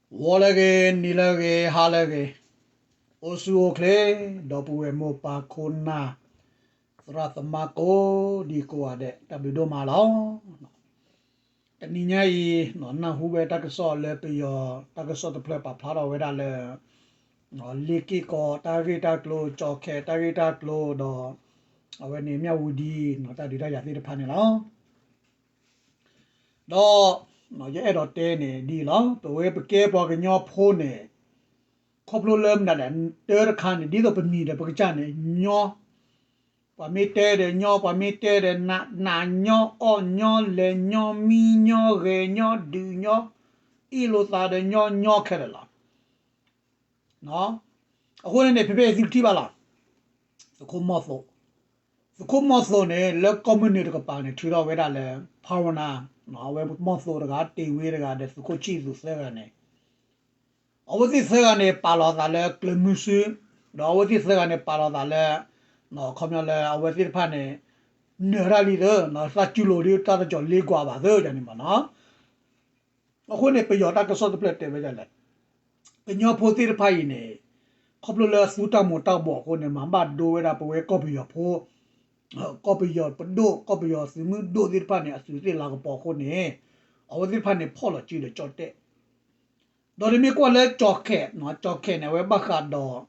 ဂီၤလၢအဂ့ၤ, နံၤလၢအဂ့ၤ, ဟါလၢအဂ့ၤ, အိၣ်ဆူၣ်အိၣ်ချ့, ဒီပုၢ်ဝဲၢ်မိၢ်ပၢ်ခိၣ်နၢ်, သရၣ်သမါကိးဒံကိးဂၤဒဲး တၢ်ဘျုးဒိၣ်မးလီၤ. တနံၤညါအံၤ နၢ်ဟူဝဲတၢ်ကစီၣ်လၢပယီၤတၢ်ကစီၣ်တဖျၢၣ်ပာ်ဖျါထီၣ်ဝဲဒၣ်လၢ လ့ၢ်က့ၢ်ကီတၢ်ဂ့ၢ်တၢ်ကျိၤ, ကၠီၣ်ခဲၣ်တၢ်ဂ့ၢ်တၢ်ကျိၤဒီး အဝဲန့ၣ်မၠၣ်ဝတံၤ တၢ်ဒုးတၢ်ယၤသ့ၣ်တဖၣ်န့ၣ်လီၤ. ဒီး ယအဲၣ်ဒိးတဲန့ၣ်ဒ်အံၤလီၤ. ပဝဲပကဲပှၤကညီဖိန့ၣ် ခီဖျိလၢမနုၤလဲၣ်, တၢ်တခါန့ၣ် ဒ်သိးပမံၤဒီးပကစၢ်န့ၣ် ညီ, ပှၤမ့ၢ်တဲဒီးညီ, ပှၤမ့ၢ်တဲဒီးနး, နးညီ, အီၣ်ညီ, လဲၤညီ, မံညီ, ဂဲၤညီ, ဒုးညီ, အ့ၣ်လိာ်သးဒီးညီ, ညီခဲလၢာ်လီၤ. အဃိန့ၣ်န့ၣ် ဖဲဖဲသုကထံၣ်ဘၣ်လီၤ. သုးခိၣ်မီၢ်သိး, သုးခိၣ်မီၢ်သိးန့ၣ် လၢကီၢ်မုၢ်နုာ်တကပၤန့ၣ် ထုးထီၣ်ဝဲဒၣ်လၢ ဖၤရူနၤ, အဝဲမီၢ်သိးတဂၤ, တ့ၢ်ဝ့တဂၤဒီး သုးခိၣ်ဆံၣ်သူးသၢဂၤန့ၣ်, အဝဲသ့ၣ်သၢဂၤန့ၣ် ပာ်လီၤသးလၢကျဲၤမုၢ်ဆူ, ဒီးအဝဲသ့ၣ်သၢဂၤန့ၣ် ပာ်လီၤသးလၢ ခီပညီလၢအဝဲသ့ၣ်တဖၣ်န့ၣ် နၢၤတၢ်လံသၢ, သးစူၤလိာ်ဒ်တၢ်တကီၤလ့ကွၢ်ဘၣ်သၢန့ၣ်မ့ၢ်နီၤ. အဃိန့ၣ် ပယီၤတၢ်ကစီၣ်တဖျၢၣ်တဲဝဲဒ်လဲၣ်, ကညီဖိသ့ၣ်တဖၣ်အံၤန့ၣ် ခီဖျိလၢအသူတၢ်မူၤတၢ်ဘှီးအဃိန့ၣ် မၤဘၣ်ဒိဝဲဒၣ်ပဝဲကီၢ်ပယီၤဖိ, ကီၢ်ပယီၤပဒိၣ်, ကီၢ်ပယီၤသုးမုၢ်ဒိၣ်သ့ၣ်တဖၣ်န့ၣ် အသုးသ့ၣ်လၤကပီၤအဃိန့ၣ် အဝဲသ့ၣ်တဖၣ်န့ၣ် ဖီၣ်လီၤစုဒီးကၠီၣ်တဲၣ် ဒီးနမ့ၢ်ကွၢ်လၢကၠီၣ်ခဲၣ်, ကၠီၣ်ခဲၣ်န့ၣ် အဝဲဘၣ်ဃးဒီး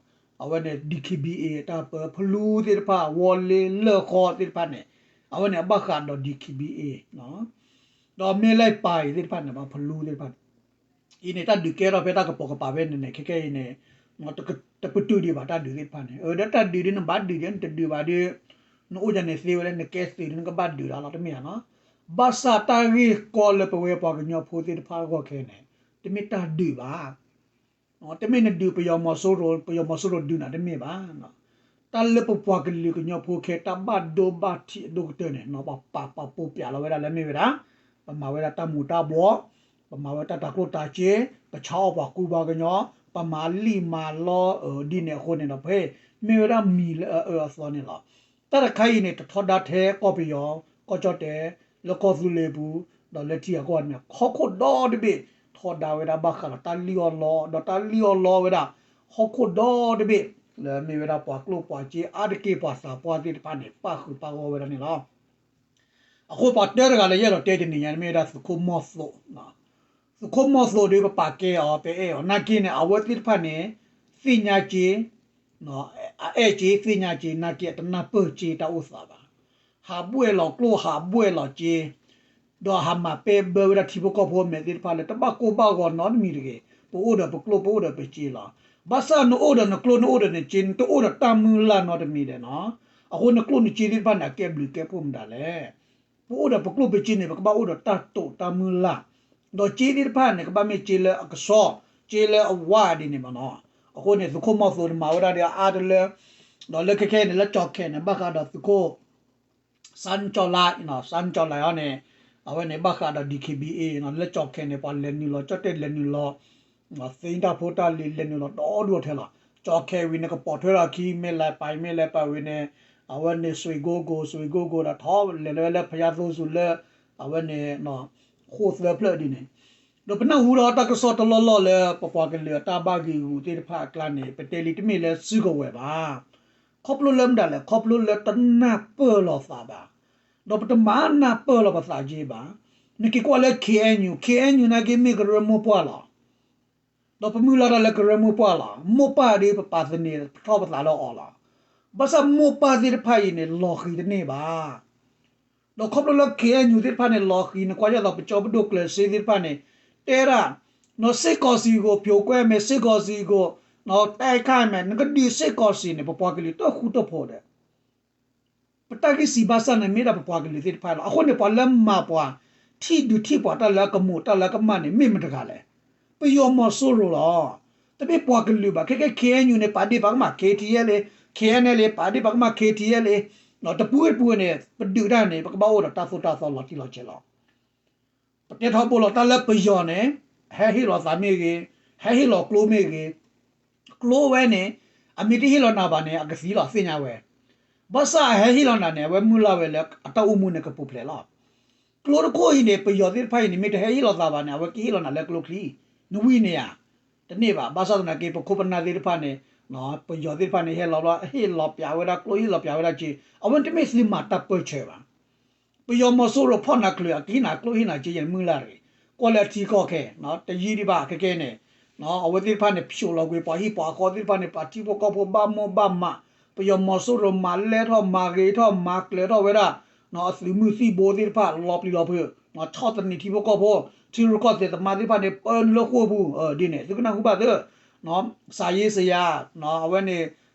အဝဲန့ၣ် DKBA တၢ်ပၢဖလူသ့ၣ်တဖၣ်, ဝီလ့လၢၢ်ဃီသ့ၣ်တဖၣ်န့ၣ် အဝဲန့ၣ်အဘၣ်ဃးဒီး DKBA ဒီးမ့ၢ်လၢပၢ်အံၤသ့ၣ်တဖၣ်န့ၣ် ဖလူသ့ၣ်တဖၣ် အံၤန့ၣ် တၢ်ဒုးကဲထီၣ်ဖဲတၢ်ကပိာ်ကပၤဖဲန့ၣ်န့ၣ် ခဲကဲအံၤန့ၣ် တပတုာ်ဒံးဘၣ်တၢ်ဒုးသ့ၣ်တဖၣ်န့ၣ်, ဒီးတၢ်ဒုးဒ်နဘၣ်ဒုးဒ်နတဒုးဘၣ်ဒီး နအိၣ်ဒ်န့ၣ်သ့ဝဲလၢနကဲသုးဒ်နကဘၣ်ဒုးတၢ်လီၤ တမ့ၢ်ဧါနီၤ. ဘၣ်ဆၣ်တၢ်ဂ့ၢ်ကီလၢပဝဲပှၤကညီဖိသ့ၣ်တဖၣ်အဂီၢ်ခဲအံၤန့ၣ် တမ့ၢ်တၢ်ဒုးဘၣ် တမ့ၢ်နဒုးပယီၤမီၤစိရိၤ, ပယီၤမီၤစိရိၤဒုးနၤတမ့ၢ်ဘၣ်. တၢ်လၢပပှၤကလုာ်ကညီဖိခဲတၢ်ဘၣ်ဒိဘၣ်ထံးအဒိၣ်ကတၢၢ်န့ၣ် ပပာ်ပာ်ပူၤပျဲလီၤဝဲဒၣ်လၢမ့ၢ်ဝဲဒၣ် ပမၤဝဲဒၣ်တၢ်မူၤတၢ်ဘှီး, ပမၤဝဲတၢ်တၤကျိၣ်တၤစ့, ပဆါအီၣ်ပှၤကူပှၤကညီ, ပမၤလံၣ်မၤလီဒ်န့ၣ်အဃိန့ၣ်ဒီး ဖဲမ့ၢ်ဝဲဒၣ်မံၤလၢအအၢအသီန့ၣ်လီၤ. တၢ်တခါအံၤန့ၣ် တထီဒါထဲကီၢ်ပယီၤ, ကီၢ်ကၠီၣ်တဲၣ်, လၢကီၢ်သူလ့ၤပူၤ, ဒီးလၢထံဂၤကီၢ်ဂၤန့ၣ် ဟီၣ်ခိၣ်ဒီတဘ့ၣ် ထီဒါဝဲဒၣ်ဘၣ်ဃးဒီးတၢ်လံၣ်အီၣ်လီအီၣ်, ဒီးတၢ်လံၣ်အီၣ်လီအီၣ်ဝဲဒၣ် ဟီၣ်ခိၣ်ဒီတဘ့ၣ် လၢမ့ၢ်ဝဲဒၣ်ပှၤကျိၣ်ပှၤစ့အါတက့ၢ်ပှၤသးပှၢ်သ့ၣ်တဖၣ်န့ၣ် ပၣ်ဃုာ်ပၣ်ဂီၢ်ဝဲဒၣ်န့ၣ်လီၤ. အဃိပှၤတၢတဂၤလၢယအဲၣ်ဒိးတဲတနံၤညါန့ၣ် မ့ၢ်ဝဲဒၣ်သုးခိၣ်မီၢ်သိး, သုးခိၣ်မီၢ်သိးဒီးပပာ်ကဲအီၤ ပအဲၣ်အီၤ နာ်က့န့ၣ် အဝဲသ့ၣ်တဖၣ်န့ၣ် သ့ၣ်ညါက့ၤ, အအဲၣ်က့ၤ သ့ၣ်ညါက့ၤ နာ်က့အတနၢ်ပၢၢ်က့ၤတၢ်အိၣ်သးဘၣ်. ဟးဘှဲၣ်လီၤကျိၣ် ဟးဘှဲၣ်လီၤစ့ ဒီးဟးမၤပဲာ်ဘၢဝဲဒၣ်ထံဖိကီၢ်ဖိမဲာ်သ့ၣ်တဖၣ်လၢတဘၣ်ကိၢ်ဘၣ်ဂီၤနီတမံၤတဂ့ၤ. ပအိၣ်ဒီးပကျိၣ် ပအိၣ်ဒီးပစ့လီၤ. ဘၣ်ဆၣ်နအိၣ်ဒီးနကျိၣ် နအိၣ်ဒီးနစ့ နတအိၣ်ဒီးတၢ်မုၢ်လၢ်နီတမံၤဒီးနီၤ, အဃိနကျိၣ်နစ့သ့ၣ်တဖၣ်န့ၣ် အကဲဘျုးကဲဖှိၣ်မတၤလဲၣ်. ပအိၣ်ဒီးပကျိၣ်ပစ့န့ၣ် ပကဘၣ်အိၣ်ဒီးတၢ်တိာ်တၢ်မုၢ်လၢ်, ဒီးစ့သ့ၣ်တဖၣ်န့ၣ် ကဘၣ်မ့ၢ်စ့လၢအကဆှီ, စ့လၢအဝါဒ်န့ၣ်မ့ၢ်နီၤ. အဃိန့ၣ် သုးခိၣ်မီၢ်သိးန့ၣ် မၤဝဲဒၣ်ဒီးအါတလၢ, ဒီးလၢခဲခဲအံၤန့ၣ် လၢကၠီၣ်ခဲန့ၣ် ဘၣ်ဃးဒီးသုးခိၣ် စၣ်ကၠီလါ, စၣ်ကၠီလါအံၤန့ၣ် အဝဲန့ၣ်ဘၣ်ဃးဒီး DKBA လၢကၠီၣ်ခဲန့ၣ် ပှၤလဲၤနုာ်လီၤ ကၠီၣ်တဲၣ်လဲၤနုာ်လီၤ, သ့တၢ်ဖိတၢ်လံၤလဲၤနုာ်လီၤဒီဒူၣ်ထဲလီၤ. ကၠီၣ်ခဲဝံၤန့ၣ် ကပိာ်ထွဲထီၣ်ခံ မ့ၢ်လဲၤပာ် မ့ၢ်လဲၤပာ်ဝံၤန့ၣ် အဝဲန့ၣ် စွ့ၣ်ကိကိၢ် စွ့ၣ်ကိကိၢ်ဒီး ထီၣ်လဲၤလၢဝဲလၢဖယါသိဆူၣ်လၢ အဝဲန့ၣ် ဃိၣ်သၢဖျၢၣ်ဒ်န့ၣ်, ဒီးပနၢ်ဟူဒီးတၢ်ကစီၣ်တလီၢ်လီၢ်လၢ ပပှၤကလုာ်အတၢ်ဘၣ်ဂံာ်ဂူာ်သ့ၣ်တဖၣ်အကျါန့ၣ် ပတဲလံတမ့ၢ်လၢစုကဝဲၤဘၣ်. ခီဖျိလၢမတၤလဲၣ်, ခီဖျိလၢတနၢ်ပၢၢ်လိာ်သးဘၣ်, ဒီးပတမၤနၢ်ပၢၢ်လိာ်ပသးက့ဘၣ်. နက့ၤကွၢ်လၢ KNU, KNU နာ်က့မ့ၢ်ကရၢမိၢ်ပှၢ်လီၤ. ဒီးပမုၢ်လၢ်တၢ်လၢကရၢမိၢ်ပှၢ်လီၤ. မိၢ်ပၢ်ဒီးပပာ်သန့ၤထီၣ်ပသးလၢအီၤလီၤ. ဘၣ်ဆၣ်မိၢ်ပၢ်သ့ၣ်တဖၣ်အံၤန့ၣ် လီၤဃံၤတန့ၢ်ဘၣ်. ဒီးခီဖျိလၢ KNU သ့ၣ်တဖၣ်န့ၣ် လီၤဃံၤ နကွၢ်ယဲသိးပကၠီပဒိၣ်ကျဲးစ့သ့ၣ်တဖၣ်န့ၣ် တဲဒၣ် စစ်ကောင်စီကို ဖြိုခွဲမယ်, စစ်ကောင်စီကို တိုက်ခိုက်မယ်, နကဒုး စစ်ကောင်စီန့ၣ် ပပှၤကလုာ်တဃူတဖိးဒီး ပတၢ်ဂံၢ်စၢ်ဘါစၢ်န့ၣ် မ့ၢ်ဒၣ်ပပှၤကလုာ်သ့ၣ်တဖၣ်လီၤ. အဃိန့ၣ် ပှၤလၢမၤပှၤ ထံၣ်ဒုးထံၣ်ပှၤတၢ်လၢအကမူး တၢ်လၢအကမၣ်န့ၣ် မ့ၢ်မတဂၤလဲၣ်. ပယီၤမီၤစိရိၤလီၤ. တမ့ၢ်ပှၤကလုာ်ဘၣ်. ခဲကဲ KNU န့ၣ် ပာ်ဒ့ၣ်ပာ်ကမၣ် KTLA, KNLA ပာ်ဒ့ၣ်ပာ်ကမၣ် KTLA, တပူၤတပူၤန့ၣ် ပဒုးတၢ်န့ၣ် ပကဘၣ်အိၣ်ဒီးတၢ်သိၣ်တၢ်သီလီၤတံၢ်လီၤဆဲးလီၤ. ပတဲထီဘိလီၤ တၢ်လၢပယီၤန့ၣ် ဟဲဟ့ၣ်လီၤသးမ့ၢ်ဂ့ၤ, ဟဲဟ့ၣ်လီၤကျိမ့ၢ်ဂ့ၤ, ကျိဝဲန့ၣ် အမ့ၢ်တဟ့ၣ်လီၤနၤဘၣ်န့ၣ် အကသံလီၤ သ့ၣ်ညါဝဲ. ဘၣ်ဆၣ်အဟဲဟ့ၣ်လီၤနၤန့ၣ် အဝဲမုၢ်လၢ်ဝဲလၢအတၢ်အိၣ်မူန့ၣ်ကပူၤဖျဲးလီၤ. ကျိတခိၣ်အံၤန့ၣ် ပယီၤသ့ၣ်တဖၣ်အံၤန့ၣ် မ့ၢ်တဟဲဟ့ၣ်လီၤသးဘၣ်န့ၣ် အဝဲကဟ့ၣ်လီၤနၤလၢကျိချံ, နဝံၣ်န့ၢ်ဧါ. တန့ၢ်ဘၣ်. ဘၣ်ဆၣ်သနာ်က့ ပခိၣ်ပနၢ်သ့ၣ်တဖၣ်န့ၣ် ပယီၤသ့ၣ်တဖၣ်န့ၣ် ဟဲလီၤဘျီ ဟ့ၣ်လီၤပျးဝဲဒၣ်ကျိ ဟ့ၣ်လီၤပျးဝဲဒၣ်စ့, အဝဲန့ၣ်တမ့ၢ်သုမၤတၢ်ပၢၢ်ဆၢဘၣ်. ပယီၤမီၤစိရိၤဖီၣ်နၤချုး အကဟ့ၣ်နၤကျိဟ့ၣ်နၤစ့ယဲၢ်မုၢ်လၢ်တဂ့ၤ, ကွၢ်လၢအထံကီၢ်ခဲ တယံာ်ဒံးဘၣ်ခဲကဲန့ၣ် အဝဲသ့ၣ်တဖၣ်န့ၣ် ဖျိးလီၤကွံာ်ပှၤဟံၣ်ပှၤဃီသ့ၣ်တဖၣ်န့ၣ် ပှၤထံဖိကီၢ်ဖိဘၣ်မိၢ်ဘၣ်မး, ပယီၤမီၤစိရိၤမၤလဲၢ်ထီၣ်မၤဂ့ၤထီၣ်မၤကျၢၤထီၣ်ဝဲဒၣ် အသုးမုၢ်သံၣ်ဘိသ့ၣ်တဖၣ်လီၤပျံၤလီၤဖုး, ဆီၣ်သနံးထံဖိကီၢ်ဖိ, ထံရူၢ်ကီၢ်သဲးသမါသ့ၣ်တဖၣ်န့ၣ် ပၢနုာ်လၢဃိာ်ပူၤ, ဒ်န့ၣ် သုကနၢ်ဟူဘၣ်သ့ၣ်, စၤယ့စယၤ, အဝဲန့ၣ်,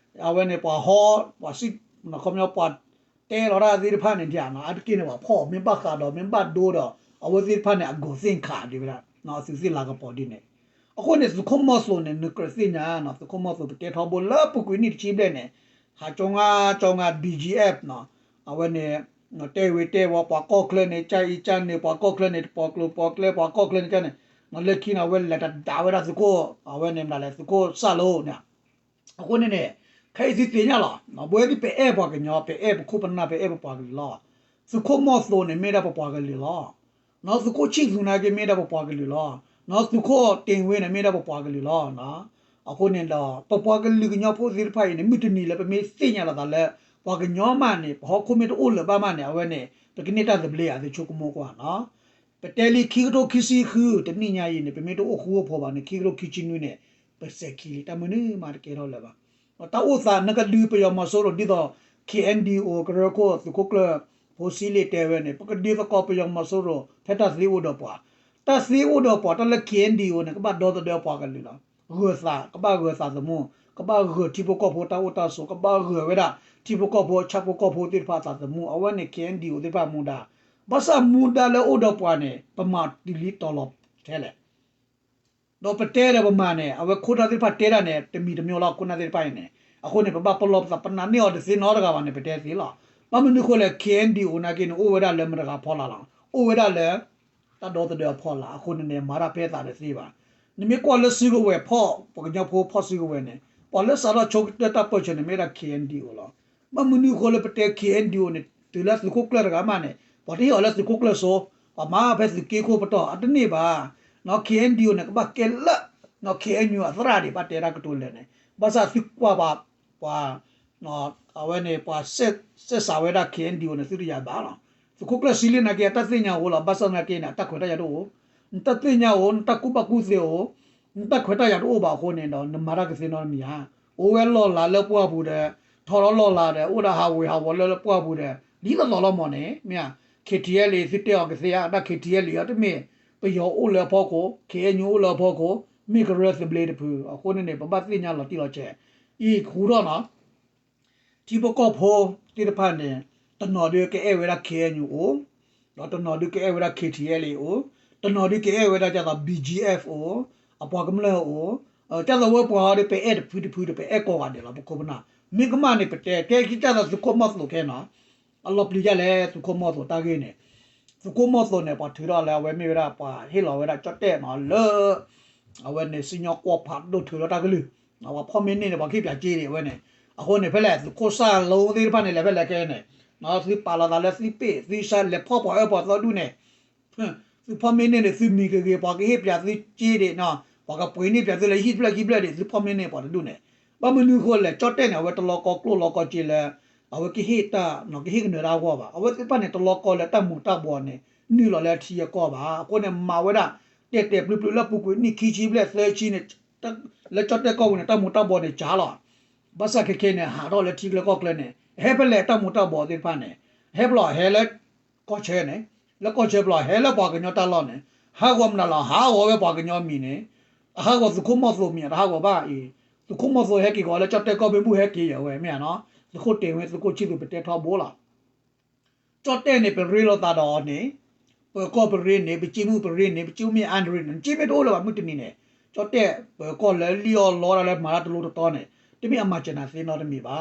အဝဲန့ၣ်ပှၤဟီ, ပှၤစံၣ်, ခီပညီပှၤတဲလီၤတၢ်သ့ၣ်တဖၣ်န့ၣ်ဒ်န့ၣ် အါတက့ၢ်န့ၣ် ပှၤဖီၣ်မ့ၢ်ဘၣ်ဃးဒီး မ့ၢ်ဘၣ်ဒိဒီး အဝဲသ့ၣ်တဖၣ်န့ၣ် အဂုၤသ့ၣ်ခးဒ်ဝဲဒၣ် အသုးသ့ၣ်လၤကပီၤဒ်န့ၣ်, အဃိန့ၣ် သုးခိၣ်မီၢ်သိးန့ၣ် နကြၢးသ့ၣ်ညါ သုးခိၣ်မီၢ်သိး ပတဲထီဘိလၢပူၤကွံာ်နံၣ်တဆံဘျဲၣ်န့ၣ် ဟးကၠီငါကၠီငါ BGF အဝဲန့ၣ် တဲဝ့ၤတဲဝီၤ ပှၤကီၢ်ချၢန့ၣ် ကအံၤကန့ၣ် ပှၤကီၢ်ချၢန့ၣ် တပိာ်ကျိၤပိာ်ကျဲ ပှၤကီၢ်ချၢန့ၣ်ကန့ၣ်, လၢခံန့ၣ် အဝဲလဲၤတဒါဝဲဒၣ်သုးခိၣ် အဝဲန့ၣ်မတၤလဲၣ် သုးခိၣ်စၢ်လိန့ၣ်, အဃိန့ၣ်န့ၣ် ခဲအံၤသုသ့ၣ်ညါလီၤ, ပဝဲဒၣ်ပအဲၣ်ပှၤကညီ ပအဲၣ်ပခိၣ်ပနၢ် ပအဲၣ်ပပှၤကလုာ်လီၤ. သုးခိၣ်မီၢ်သိးန့ၣ် မ့ၢ်ဒၣ်ပပှၤကလုာ်လီၤ. သုးခိၣ်ဆံၣ်သူနာ်က့ မ့ၢ်ဒၣ်ပပှၤကလုာ်လီၤ. သုးခိၣ်တ့ၢ်ဝ့န့ၣ် မ့ၢ်ဒၣ်ပပှၤကလုာ်လီၤ. အဃိန့ၣ်ဒီး ပပှၤကလုာ်ကညီဖိသ့ၣ်တဖၣ်အံၤန့ၣ် မုၢ်တနံၤလၢပမ့ၢ်သ့ၣ်ညါလီၤသးလၢ ပှၤကညီမးန့ၣ် ပဟီၣ်ခိၣ်မ့ၢ်တအိၣ်လၢၤဘၣ်မးန့ၣ် အဝဲန့ၣ် ပကန့ၢ်တၢ်သဘျ့ဧါ သုဆိကမိၣ်ကွၢ်နီၤ. ပတဲလံခံကထိခံဆံဃု တနံၣ်ညါအံၤန့ၣ် ပမ့ၢ်တအိၣ်ဃူအိၣ်ဖိးဘၣ်န့ၣ် ခံကထိခံဆံနွံန့ၣ် ပစဲးခံလံ တၢ်မနုၤမးတကဲထီၣ်လၢၤဘၣ်. တၢ်အိၣ်သးနကဒုးပယီၤမီၤစိရိၤဒ်သိး KNDO ကရၢခိၣ်သုးခိၣ်ကျၢၢ်ဖိစံလ့ၣ်တဲဝဲန့ၣ် ပကဒုးသကိးပယီၤမီၤစိရိၤ ဖဲတၢ်သ့အိၣ်ဒီးပှၤ, တၢ်သ့အိၣ်ဒီးပှၤ တၢ်လၢ KNDO န့ၣ် ကဘၣ်ဒီသဒၢပှၤကလုာ်လီၤ. ဂၢၤသး ကဘၣ်ဂၢၤသးသမူ, ကဘၣ်ဂၢၤထံဖိကီၢ်ဖိတၢ်အိၣ်တၢ်ဆိး, ကဘၣ်ဂၢၤဝဲဒၣ် ထံဖိကီၢ်ဖိ ဆၣ်ဖိကီၢ်ဖိသ့ၣ်တဖၣ်အသးသမူ, အဝဲန့ၣ် KNDO သ့ၣ်တဖၣ်မူဒါ, ဘၣ်ဆၣ်မူဒါလၢအိၣ်ဒီးပှၤန့ၣ် ပမၤတုၤလံတီၤလီၤထဲလဲၣ် ဒီးပတဲဒီးပမၤန့ၣ် အဝဲခိၣ်နၢ်သ့ၣ်တဖၣ်တဲဒၣ်န့ၣ် တမံၤတမံၤလီၤ ခိၣ်နၢ်သ့ၣ်တဖၣ်အံၤန့ၣ်, အဃိန့ၣ် ပဘၣ်ပလီၢ်ပသး ပနာ်န့ၢ်အီၤတသ့နီတဂၤဘၣ်န့ၣ် ပတဲသ့လီၤ. ဘၣ်မနုၤအဃိလဲၣ် KNDO နာ်က့န့ၣ် အိၣ်ဝဲဒၣ်လၢမတၤတဂၤဖီလာ်လီၤ, အိၣ်ဝဲဒၣ်လၢ တၢ်ဒီသဒၢအဖီလာ်, အဃိန့ၣ်န့ၣ် မၤတၢ်ဖဲအသးတသ့ဘၣ်. နမ့ၢ်ကွၢ်လၢစုကဝဲၤဖီၣ် ပှၤကညီဖိဖီၣ်စုကဝဲၤန့ၣ် ပှၤလၢစးထီၣ်ဆိကတၢၢ်တၢ်ပၢၢ်ဆၢန့ၣ် မ့ၢ်ဝဲဒၣ် KNDO လီၤ. ဘၣ်မနုၤအဃိလၢပတဲ KNDO န့ၣ် တုၤလၢသုးခိၣ်ကျၢၢ်တဂၤမးန့ၣ် ပှၤတဟ့ၣ်အီၤလၢသုးခိၣ်ကျၢၢ်စိ, ပှၤမၤဖဲသုးက့ခိၣ်ပတီၢ် အတန့ၢ်ဘၣ်. KNDO န့ၣ် ကဘၣ်ကဲလၢ KNU အသရၣ်ဒံး ဘၣ်တဲတၢ်ကတိၤလၢာ်န့ၣ်, ဘၣ်ဆၣ်သုကွၢ်ပှၤ ပှၤ အဝဲန့ၣ် ပှၤစဲးစးဝဲဒၣ် KNDO န့ၣ် သုတယာ်ဘၣ်လီၤ. သုးခိၣ်ကျၢၢ်စံလ့ၣ်နာ်က့ အတၢ်သ့ၣ်ညါအိၣ်လီၤ. ဘၣ်ဆၣ်သနာ်က့န့ၣ် အတၢ်ခွဲးတၢ်ယာ်တအိၣ်, နတၢ်သ့ၣ်ညါအိၣ်, နတၢ်ကူၣ်ဘၣ်ကူၣ်သ့အိၣ်, နတၢ်ခွဲးတၢ်ယာ်တအိၣ်ဘၣ်အဃိန့ၣ်ဒီး နမၤတၢ်ကသ့နီတမံၤဧါ. အိၣ်ဝဲလီၢ်လၤလၢပှၢ်ပူၤဒီး ထီၣ်လီၤလီၢ်လၤဒီး အိၣ်ဒီးဟးဝ့ၤဟးဝီၤလၢလၢပှၢ်ပူၤဒီး ဒ်သိးသိးလီၤမၢ်န့ၣ် မ့ၢ်ဧါ. KTLA သုတဲအီၤကသ့ဧါ, တၢ် KTLA အီၤတမ့ၢ် ပယီၤအိၣ်လၢအဖီခိၣ်, KNU အိၣ်လၢအဖီခိၣ်, မ့ၢ်ကရၢသဘျ့တဖု, အဃိန့ၣ်န့ၣ် ပဘၣ်သ့ၣ်ညါလီၤတံၢ်လီၤဆဲး, အံၤဃူထီၣ်နီၤ ထံဖိကီၢ်ဖိသ့ၣ်တဖၣ်န့ၣ် တနီၤဒုးကအဲၣ်ဝဲဒၣ် KNU အိၣ်, ဒီးတနီၤဒုးကအဲၣ်ဝဲဒၣ် KTLA အိၣ်, တနီၤဒုးကအဲၣ်ဝဲဒၣ်ဒ်သိး BGF အိၣ်, အပှၤကမျၢၢ်အိၣ်, ဒ်သိးဝဲပှၤဟီဒီး ပအဲၣ်တဖုတဖုဒီး ပအဲၣ်ကိးဂၤဒဲးလီၤ ပခိၣ်ပနၢ်. မ့ၢ်ကမၣ်န့ၣ် ပတဲ ကဲက့ၤဒ်သိးသုးခိၣ်မီၢ်သိးခဲနီၤ အလီၤပျံၤဒ်လဲၣ် သုးခိၣ်မီၢ်သိးတၢ်ဂ့ၢ်န့ၣ်, သုးခိၣ်မီၢ်သိးန့ၣ် ပှၤထုးထီၣ်လၢအဝဲမ့ၢ်ဝဲဒၣ်ပှၤဟ့ၣ်လီၤဝဲဒၣ်ကၠီၣ်တဲၣ်နီၤ လၢ အဝဲန့ၣ်စံၣ်ညီၣ်ကွီၢ်ဖးဒိၣ်ထုးထီၣ်တၢ်ကလုၢ်, ပှၤဖီၣ်မ့ၢ်န့ၢ်န့ၣ် ပှၤကဟ့ၣ်ပၠးစ့ဒံးအဝဲန့ၣ်, အဃိန့ၣ် ဖဲလဲၣ် သုးခိၣ်စၢ်လိသ့ၣ်တဖၣ်န့ၣ် လဲၤဖဲလဲၣ်ကဲန့ၣ်, သုပာ်လီၤသးလၢသုပ့ၢ် သုဆါလဲၤဖီၣ်ပှၤအၢပှၤသီဒူၣ်န့ၣ် သုဖီၣ်မ့ၢ်န့ၢ်န့ၣ် သုမံၤကဂ့ၤ ပှၤကဟ့ၣ်ပၠးသုစ့ဒံးနီၤ, ပှၤကပှ့ၤန့ၢ်ပၠးသုလၢဟံၣ်တဖျၢၣ်ခံဖျၢၣ်ဒံး သုဖီၣ်မ့ၢ်န့ၢ်ပှၤတဒူၣ်န့ၣ်, ဘၣ်မနုၤအဃိလဲၣ် ကၠီၣ်တဲၣ်န့ၣ် အဝဲတလီၤကီကျိၣ်လီၤကီစ့လၢ အဝဲကဟ့ၣ်တၢ် ကဟ့ၣ်ကနၢၤတၢ်အဂီၢ်ဘၣ်. အဝဲသ့ၣ်တဖၣ်န့ၣ် တလီၤကီလၢတၢ်မူၤတၢ်ဘှီးန့ၣ် နုာ်လီၤလၢထံအကီၢ်ဘၣ်. အဃိန့ၣ် မၤဝဲဒၣ် တဲာ်တဲာ်ပျုၤပျုၤလၢပူၤကွံာ်နံၣ်ခံဆံဘျဲၣ်သၢဆံန့ၣ် လၢကၠီၣ်တဲၣ်ကီၢ်ပူၤန့ၣ် တၢ်မူၤတၢ်ဘှီးန့ၣ်ကၢ်လီၤ. ဘၣ်ဆၣ်ခဲခဲန့ၣ် ဟးထီၣ်လၢထံကျဲကီၢ်ကျဲန့ၣ် ဟဲဖဲလဲၣ်တၢ်မူၤတၢ်ဘှီးသ့ၣ်တဖၣ်န့ၣ် ဟဲဖဲလဲၣ် ဟဲလၢကီၢ်ဆၢန့ၣ်, လၢကီၢ်ဆၢဖဲလဲၣ် ဟဲလၢပှၤကညီတၢ်လီၢ်န့ၣ် ဟးဂီၤမနုၤလဲၣ် ဟးဂီၤဝဲပှၤကညီမံၤန့ၣ်, အဟးဂီၤသုးခိၣ်မီၢ်သိးမံၤ အတဟးဂီၤဘၣ်အံၤ, သုးခိၣ်မီၢ်သိးဟဲက့ၤဂီၤလၢကၠီၣ်တဲၣ်ကီၢ်ပူၤ ဟဲက့ၤအဝဲ မ့ၢ်ဧါနီၤ, သုးခိၣ်တ့ၢ်ဝ့ သုးခိၣ်ဆံၣ်သူး ပတဲထီဘိလီၤ. ကၠီၣ်တဲၣ်န့ၣ် ပရ့လိာ်သးဒီးအီၤန့ၣ်, ပၢၤကီၢ်ပရ့န့ၣ် ပစ့မုၢ်ပရ့န့ၣ် ပစ့မုၢ်မ့ၢ်အါရ့န့ၣ် စ့မ့ၢ်တအိၣ်လၢၤဘၣ်မုၢ်တနံၤန့ၣ်, ကၠီၣ်တဲၣ်ပၢၤကီၢ်လၢလံၣ်အီၣ်လီတၢ်လၢမၤတၢ်တလိတတီန့ၣ် တမ့ၢ်အမၤစၢၤနၤသ့နီတမံ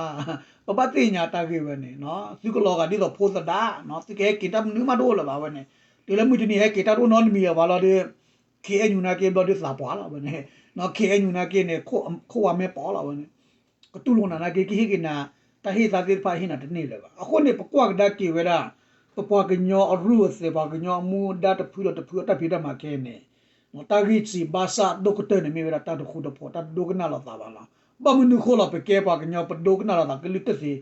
ၤဘၣ်. ပဘၣ်သ့ၣ်ညါတၢ်ဂ့ၢ်ဝဲန့ၣ်, သုကလီၤဂာ်ဒ်သိးဖိသဒါ, သုကဟဲက့ၤတၢ်မနုၤမးတအိၣ်လၢၤဘၣ်ဝဲန့ၣ်, တုၤလၢမုၢ်တနံၤဟဲက့ၤတၢ်တအိၣ်နီတမံၤအဘၣ်လီၤဒီး KNU နာ်က့ဘျီဒုးသးပှၢ်လီၤဝဲန့ၣ်, KNU နာ်က့န့ၣ် ခိၣ်ဝါမဲပီၤလီၤဝဲန့ၣ်, ကတူၢ်လိာ်နၤနာ်က့ ကဟ့ၣ်က့ၤနၤ တၢ်ဟ့ၣ်သးသ့ၣ်တဖၣ်ဟ့ၣ်နၤတန့ၢ်လၢၤဘၣ်. အဃိန့ၣ် ပကွၢ်ကဒါက့ၤဝဲဒၣ် ပပှၤကညီအရူၢ်အသဲး ပှၤကညီအမူဒါတဖုဒီးတဖုအတၢ်ဖံးတၢ်မၤခဲအံၤန့ၣ်, တၢ်ဂ့ၢ်စံးဘၣ်ဆၣ်ဒိၣ်ကတၢၢ်န့ၣ်မ့ၢ်ဝဲဒၣ်တၢ်တဃူတဖိး တၢ်တဒိကနၣ်လိာ်သးဘၣ်လီၤ. ဘၣ်မနုၤဃိလီၤ ပကဲပှၤကညီပဒိကနၣ်လိာ်သးကလုၢ်တသ့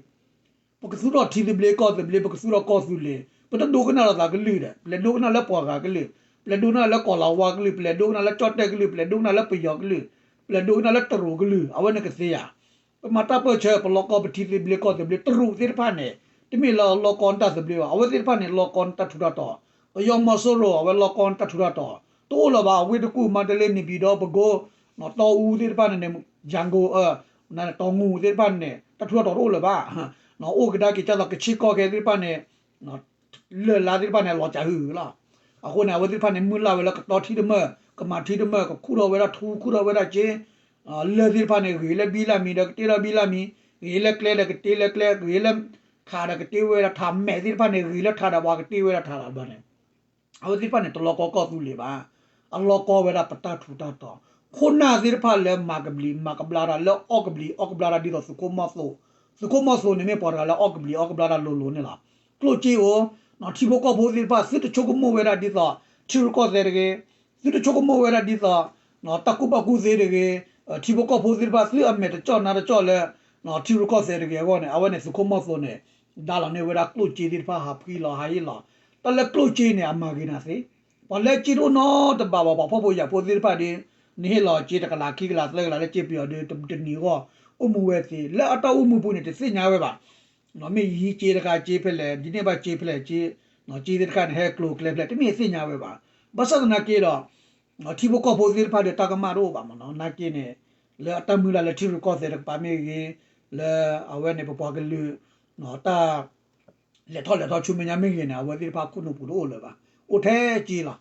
ပကသူၣ်ထီၣ်ထံသဘျ့ကီၢ်သဘျ့ ပကသူၣ်ထီၣ်ကီၢ်သူလ့ၤ ပတဒိကနၣ်လိာ်သးကလုၢ်ဒီး ပလဲၤဒိကနၣ်လၢပှၤဂၤကလုၢ် ပလဲၤဒိကနၣ်လၢကီၢ်လၤဝါကလုၢ် ပလဲၤဒိကနၣ်လၢကၠီၣ်တဲၣ်ကလုၢ် ပလဲၤဒိကနၣ်လၢပယီၤကလုၢ် ပလဲၤဒိကနၣ်လၢတရူးကလုၢ် အဝဲန့ၣ်ကသ့ဧါ. ပမၤတၢ်ပၢၢ်ဆၢ ပလီၢ်ကီၢ်ပထံသဘျ့ကီၢ်သဘျ့ တရူးသ့ၣ်တဖၣ်န့ၣ် တမ့ၢ်လၢလီၢ်ကီၢ်တၢ်သဘျ့ဘၣ် အဝဲသ့ၣ်တဖၣ်န့ၣ် လီၢ်ကီၢ်တၢ်ထူးတၢ်တီၤ ပယီၤမီၤစိရိၤ အဝဲလီၢ်ကီၢ်တၢ်ထူးတၢ်တီၤ တအိၣ်လၢၤဘၣ် ဝ့ၢ်တကူၣ် မါတလ့ နံၣ်ပျီဒီ ပကိ တီအူသ့ၣ်တဖၣ်န့ၣ် ယၤကိၣ် တီငူသ့ၣ်တဖၣ်န့ၣ် တၢ်ထူးတၢ်တီၤတအိၣ်လၢၤဘၣ်. အိၣ်ကဒါက့ၤကၢ်သိး ကဆ့ကီၢ်ခဲသ့ၣ်တဖၣ်န့ၣ် လၢၢ်လါသ့ၣ်တဖၣ်န့ၣ် လီၤစၢ်ဟုၣ်လီၤ. အဃိန့ၣ် အဝဲသ့ၣ်တဖၣ်န့ၣ် မုၢ်လၢ်ဝဲလၢကတီထံတမၢၢ် ကမၤထံတမၢၢ် ကခူၣ်ထီၣ်ဝဲဒၣ်ထူ ခူၣ်ထီၣ်ဝဲဒၣ်က့ လၢၢ်သ့ၣ်တဖၣ်န့ၣ် ဂ့ၤလၢဘံလၢ်မံၤဒီးကတ့ထီၣ်ဘံလၢ်မံၤ, ဂ့ၤလၢကျဲဒီးကတ့လၢကျဲ, ဂ့ၤလၢထးဒီးကတ့ဝဲဒၣ်ထး, မဲာ်သ့ၣ်တဖၣ်န့ၣ် ဂ့ၤလၢထးဒီးပှၤကတ့ဝဲဒၣ်ထးလီၤဘျီန့ၣ် အဝဲသ့ၣ်တဖၣ်န့ၣ် တလီၢ်ကီၢ်ကီၢ်သူလ့ၤဘၣ်. အလီၢ်ကီၢ်ဝဲဒၣ်ပတၢ်ထူးတၢ်တီၤ, ခိၣ်နၢ်သ့ၣ်တဖၣ်လၢမၤကဘျံးမၤကဘျါတၢ် လၢအီၣ်ကဘျံးအီၣ်ကဘျါတၢ်ဒ်သိးသုးခိၣ်မီၢ်သိ, သုးခိၣ်မီၢ်သိန့ၣ်မ့ၢ်ပှၤတဂၤလၢအီၣ်ကဘျံးအီၣ်ကဘျါတၢ်လိၤလိၤန့ၣ်လီၤ. ကျိၣ်စ့အိၣ်, ထံဖိကီၢ်ဖိသ့ၣ်တဖၣ် သုတဆိကမိၣ်ဝဲဒၣ်ဒ်သိး ထံရူၢ်ကီၢ်သဲးတဂ့ၤ, သုတဆိကမိၣ်ဝဲဒၣ်ဒ်သိး တၢ်ကူၣ်ဘၣ်ကူၣ်သ့တဂ့ၤ, ထံဖိကီၢ်ဖိသ့ၣ်တဖၣ် သုအမဲာ်တကၠီၣ်နါတကၠီၣ်လၢ ထံရူၢ်ကီၢ်သဲးတဂ့ၤအဂီၢ်န့ၣ် အဝဲန့ၣ်သုးခိၣ်မီၢ်သိန့ၣ် ဒါလီၤန့ၢ်ဝဲဒၣ်ကျိၣ်စ့သ့ၣ်တဖၣ် ဟးဖှံလီၤဟးဟ့ၣ်လီၤ. တၢ်လၢကျိၣ်စ့န့ၣ် အမၤဂ့ၤနၤသ့, ပှၤလၢစ့တအိၣ်နီတဘ့ၣ်ဘၣ် ပှၤဖှီၣ်ဖိယာ်ဖိသ့ၣ်တဖၣ်ဒီး နဟ့ၣ်လီၤစ့တကလးခံကလးသၢကလးလၢစ့ပယီၤဒီး တနံၤအဂီၢ် အိၣ်မူဝဲသ့ လၢအတၢ်အိၣ်မူပူၤန့ၣ် တသ့ၣ်ညါဝဲဘၣ်. မ့ၢ်ယဟံးစ့တခါစ့ဖဲလဲၣ် ဒ်န့ၣ်ဘၣ်စ့ဖဲလဲၣ် စ့သ့ၣ်တခါန့ၣ် ဟဲကျိၤကျဲဖဲလဲၣ် တမ့ၢ်သ့ၣ်ညါဝဲဘၣ်. ဘၣ်ဆၣ်သနာ်က့ဒီး ထံဖိကီၢ်ဖိသ့ၣ်တဖၣ်ဒီးတၢ်ကမၣ်တအိၣ်ဘၣ်မးနီၤ နာ်က့န့ၣ် လၢအတၢ်မုၢ်လၢ်လၢထံရူၢ်ကီၢ်သဲးတကပၤမ့ၢ်ဂ့ၤ, လၢအဝဲန့ၣ်ပပှၤကလုာ် တၢ် လဲၤထီၣ်လဲၤထီဆူမဲာ်ညါမ့ၢ်ဂ့ၤန့ၣ် အဝဲသ့ၣ်တဖၣ်ခိၣ်နူာ်ပူၤတအိၣ်လၢၤဘၣ်. အိၣ်ထဲစ့လီၤ.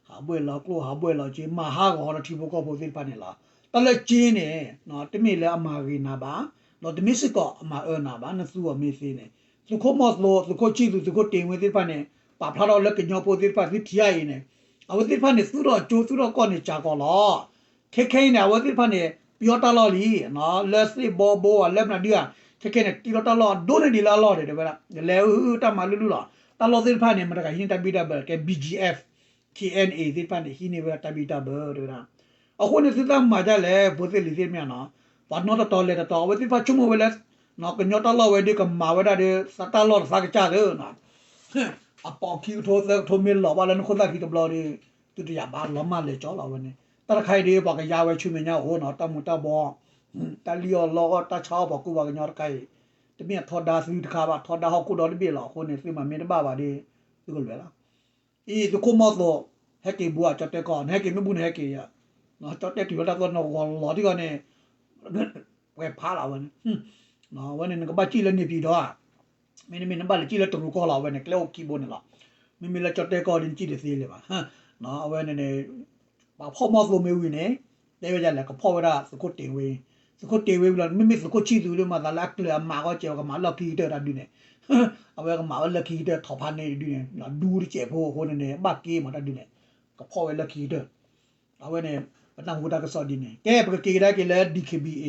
ဟးဘှဲၣ်လီၤကျိၣ် ဟးဘှဲၣ်လီၤစ့ မၤဟးဂီၤဒီးထံဖိကီၢ်ဖိသ့ၣ်တဖၣ်န့ၣ်လီၤ. တၢ်လၢစ့န့ၣ် တမ့ၢ်လၢအမၤဂ့ၤနၤဘၣ်, ဒီးတမ့ၢ်စ့ၢ်ကီးအမၤအၢနၤဘၣ် နသူအီၤမ့ၢ်သ့န့ၣ် သုးခိၣ်မီၢ်သိ သုးခိၣ်ဆံၣ်သူး သုးခိၣ်တ့ၢ်ဝ့သ့ၣ်တဖၣ်န့ၣ် ပာ်ဖျါထီၣ်လၢကညီဖိသ့ၣ်တဖၣ်သုထံၣ်အံၤန့ၣ် အဝဲသ့ၣ်တဖၣ်န့ၣ် သူၣ်ထီၣ်ကၠိသူၣ်ထီၣ်ကီၢ်န့ၣ်စှၤကီးလီၤ. ခဲခဲအံၤန့ၣ် အဝဲသ့ၣ်တဖၣ်န့ၣ် ပယီၤတၢ်လီၢ်လံ, လၢသ့ၣ်ဘီဘိဧါ လၢမနုၤဒုဧါ, ခဲခဲန့ၣ် တ့ထီၣ်တၢ်လီၢ်အဒိၣ်န့ၢ်ဒံးလၢအလီၢ်န့ၣ် တဲဝဲဒၣ် လဲၤအုၣ်အုၣ်တၢ်မၤလုၢ်လုၢ်လီၤ. တၢ်လီၢ်သ့ၣ်တဖၣ်န့ၣ် မတၤတဂၤဟံးန့ၢ်တၢ်ဘံၣ်တၢ်ဘၢ ကဲ B G F, K N A သ့ၣ်တဖၣ်န့ၣ် ဟံးန့ၢ်ဝဲဒၣ်တၢ်ဘံၣ်တၢ်ဘၢ တဲဝဲဒၣ်. အဃိန့ၣ် သုတၢ်မၤဒ်လဲၣ် ဖိသ့ၣ်လံၤသ့ၣ်တဖၣ်နီၤ, ပှၤနီတတီၤလဲၤတတီၤ အဝဲသ့ၣ်တဖၣ်ဆိကမိၣ်ဝဲလၢ ကညီတၢ်လီၢ်ဝဲဒီးကမၤဝဲဒၣ်ဒီး သးတၢ်လီၢ်တသးကစၢ်သ့ အပိာ်ခံကထိသၢကထိမ့ၢ်လီၤဘၣ်လၢနခိၣ်သၣ်ခံတဘျီဒီး သုတယာ်ဘၣ်လီၤမၢ်လဲၤကၠီလီၤဝဲန့ၣ်. တၢ်တခါအံၤဒီး ပှၤကယါဝဲဆူမဲာ်ညါအိၣ်နီၤ တၢ်မူၤတၢ်ဘှီး, တၢ်လံၣ်အီၣ်လီအီၣ် တၢ်ဆါအီၣ်ပှၤကူပှၤကညီတခါအံၤ, တမ့ၢ်အထီဒါသုတခါဘၣ် ထီဒါဟီၣ်ခိၣ်ဒီတဘ့ၣ်လီၤ. အဃိန့ၣ် သုမၤမ့ၢ်တဘၣ်ဘၣ်ဒီး သုကလွဲၢ်လီၤ. အံၤ သုးခိၣ်မီၢ်သိး ဟဲက့ၤဘူးအကၠီတဲကီၢ် နဟဲက့ၤမ့ၢ်ဘူးန့ၣ်ဟဲက့ၤယၤ, ကၠီတဲက့ၤလီၤတၢ်သိးနဂီၤလီၤထံဂီၤန့ၣ် ပှဲၤဖးလီၤဝဲန့ၣ် ဝဲန့ၣ်နကဘၣ်စံၣ်လၢန့ၣ်ပၠံၤဒီးဧါ, မ့တမ့ၢ်နဘၣ်လဲၤစံၣ်လၢတရူးကီၢ်လီၤဝဲန့ၣ် ကျဲအိၣ်ခံဘိန့ၣ်လီၤ. မ့မ့ၢ်လၢကၠီတဲကီၢ်ဒီးနစံၣ်တသ့လၢၤဘၣ်. အဝဲန့ၣ်န့ၣ် ပှၤဖီၣ်မီၢ်သိးမ့ၢ်ဝံၤန့ၣ် တဲဝဲဒ်လဲၣ် ကဖီၣ်ဝဲဒၣ်သုးခိၣ်တ့ၢ်ဝ့, သုးခိၣ်တ့ၢ်ဝ့ဝံၤလီၤ မ့မ့ၢ်သုးခိၣ်ဆံၣ်သူးဒ်မၤသးလၢအကျၢၤအမးအဂီၢ်ကဲဝဲ ကမၤလၢခံကတၢၢ်တၢ်ဒုးန့ၣ် အဝဲကမၤဝဲလၢခံကတၢၢ်ထီၣ်ဖးန့ၢ်တဒုန့ၣ် ဒူတစဲးဖိအဃိန့ၣ်န့ၣ် ဘၣ်က့မးတၢ်ဒုးန့ၣ် ကဖီၣ်ဝဲလၢခံကတၢၢ်. အဝဲန့ၣ် ပနၢ်ဟူတၢ်ကစီၣ်ဒ်န့ၣ် ကဲ ပကက့ၤကဒါက့ၤလၢ D K B A,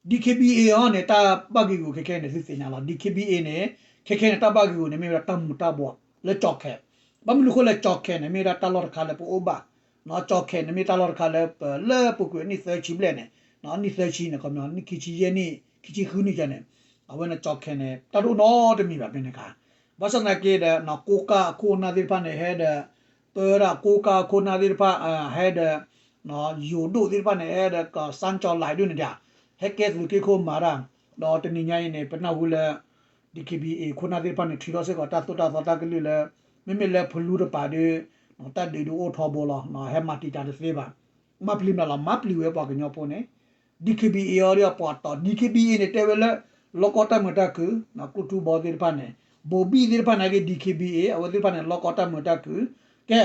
D K B A အံၤန့ၣ် တၢ်ဘၣ်ဂ့ၢ်ဂူာ်ခဲခဲန့ၣ် သုသ့ၣ်ညါလီၤ. D K B A န့ၣ် ခဲခဲန့ၣ် တၢ်ဘၣ်ဂ့ၢ်ဂူာ်န့ၣ် မ့ၢ်ဝဲဒၣ်တၢ်မူၤတၢ်ဘှီးလၢကၠီၣ်ခဲၣ်. ဘၣ်မနုၤဃိလဲၣ် ကၠီၣ်ခဲၣ်န့ၣ် မ့ၢ်ဝဲဒၣ်တၢ်လီၢ်တခါလၢပအိၣ်ဘၣ်, ကၠီၣ်ခဲၣ်န့ၣ် မ့ၢ်တၢ်လီၢ်တခါလၢပလၢပူၤကွံာ်အနံၣ်သၢဆံဘျဲၣ်န့ၣ်, အနံၣ်သၢဆံန့ၣ် ခီပညီနံၣ်ခံဆံယဲၢ်နံၣ် ခံဆံဃုနံၣ်ယဲၢ်န့ၣ်, အဝဲန့ၣ်ကၠီၣ်ခဲၣ်န့ၣ် တၢ်တအိၣ်နီတမံၤဘၣ်ဖဲန့ၣ်အခါ. ဘၣ်ဆၣ်သနာ်က့ဒီး ကိးကၢ်အခိၣ်အနၢ်သ့ၣ်တဖၣ်န့ၣ် ဟဲဒီး ပၢဒၣ်ကိးကၢ်အခိၣ်အနၢ်သ့ၣ်တဖၣ် ဟဲဒီး ယိၤဒိၣ်သ့ၣ်တဖၣ်န့ၣ် ဟဲဒီးကစၢ်ကၠီၣ်လဲၣ်ဒိၣ်န့ၣ်ဒီး ဟဲကဲသုးက့ခိၣ်မၤတၢ်, ဒီးတနံၤညါအံၤန့ၣ် ပနၢ်ဟူလၢ D K B A ခိၣ်နၢ်သ့ၣ်တဖၣ်န့ၣ် ထုးထီၣ်စ့ၢ်ကီးတၢ်သိၣ်တၢ်သီတၢ်ကလုၢ်လၢ မ့မ့ၢ်လၢဖလူတပၤဒီး တၢ်ဒုးဒုးအိၣ်ထီဘိလီၤ, ဟဲမၤတံာ်တာ်တသ့ဘၣ်. မၤပျံၤမးလီၤ မၤပျံၤဝဲပှၤကညီဖိန့ၣ် D K B A အံၤဒီးပှၤတီၤ D K B A န့ၣ် တဲဝဲလၢ လီၢ်ကီၢ်တၢ်မုာ်တၢ်ခုၣ် ကျိၣ်ထူဘီသ့ၣ်တဖၣ်န့ၣ်, ဘိၤဘံၣ်သ့ၣ်တဖၣ်န့ၣ်က့ D K B A အဝဲသ့ၣ်တဖၣ်န့ၣ် လီၢ်ကီၢ်တၢ်မုာ်တၢ်ခုၣ်, ကဲ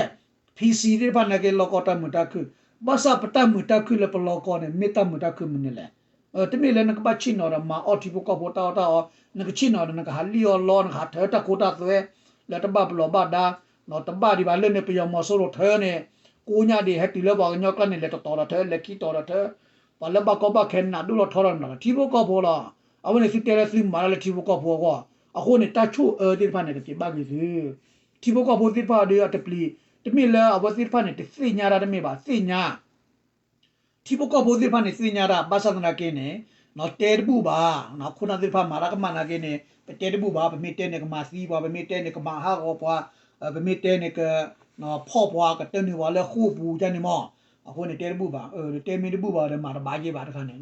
P C သ့ၣ်တဖၣ်န့ၣ်က့ လီၢ်ကီၢ်တၢ်မုာ်တၢ်ခုၣ်, ဘၣ်ဆၣ်ပတၢ်မုာ်တၢ်ခုၣ်လၢပလီၢ်ကီၢ်န့ၣ် မ့ၢ်တၢ်မုာ်တၢ်ခုၣ်မနုၤလဲၣ်. တမ့ၢ်လၢနကဘၣ်ဆ့ၣ်နီၤဒီးမၤအီၣ်ထံဖိကီၢ်ဖိတၢ်အီၣ်တၢ်အီ, နကဆ့ၣ်နီၤဒီးနကဟးလံၣ်အီၣ်လီ နကဟးထၢတၢ်ခိတၢ်သွဲ လၢတဘၣ်ပလီၢ်ဘၣ်ဒါ, တဘၣ်ဒံးဘၣ်လၢန့ၣ် ပယီၤမီၤစိရိၤထၢန့ၣ်, ကိးညါဒံး ဟဲတုၤလၢပှၤကညီကျါန့ၣ် လဲၤတတီၤဒီးထၢ လဲၤခံတီၤဒီးထၢ, ပှၤလၢဘၣ်ကီဘၣ်ခဲနးဒိၣ်လီၤထီလီၤန့ၣ်လီၤ ထံဖိကီၢ်ဖိလီၤ. အဝဲန့ၣ်သုတဲလၢသုမၤတၢ်လၢထံဖိကီၢ်ဖိအဂီၢ်, အဃိန့ၣ် တၢ်ဆိၣ်အၢသ့ၣ်တဖၣ်န့ၣ် ကသ့ဘၣ်ဂ့ၤသု ထံဖိကီၢ်ဖိသ့ၣ်တဖၣ်ဒီးအတပျံၤ, တ တမ့ၢ်လၢအဝဲသ့ၣ်တဖၣ်န့ၣ် တသ့ၣ်ညါတၢ်တမ့ၢ်ဘၣ်, သ့ၣ်ညါ ထံဖိကီၢ်ဖိသ့ၣ်တဖၣ်န့ၣ် သ့ၣ်ညါတၢ် ဘၣ်ဆၣ်သနာ်က့န့ၣ် တဲတဘူၣ်ဘၣ်, ခိၣ်နၢ်သ့ၣ်တဖၣ်မၤတၢ်ကမၣ်နာ်က့န့ၣ် ပတဲတဘူၣ်ဘၣ်, ပမ့ၢ်တဲန့ၣ် ကမၤသံပှၤ, ပမ့ၢ်တဲန့ၣ် ကမၤဟးဂီၤပှၤ, ပမ့ၢ်တဲန့ၣ် ကဖီၣ်ပှၤ ကတၢနုာ်ပှၤလၢဃိာ်ပူၤကန့ၣ်မး, အဃိန့ၣ် တဲတဘူၣ်ဘၣ်, တဲမ့ၢ်တဘူၣ်ဘၣ်ဒီး မၤတဘၣ်က့ၤဘၣ်တခါန့ၣ်,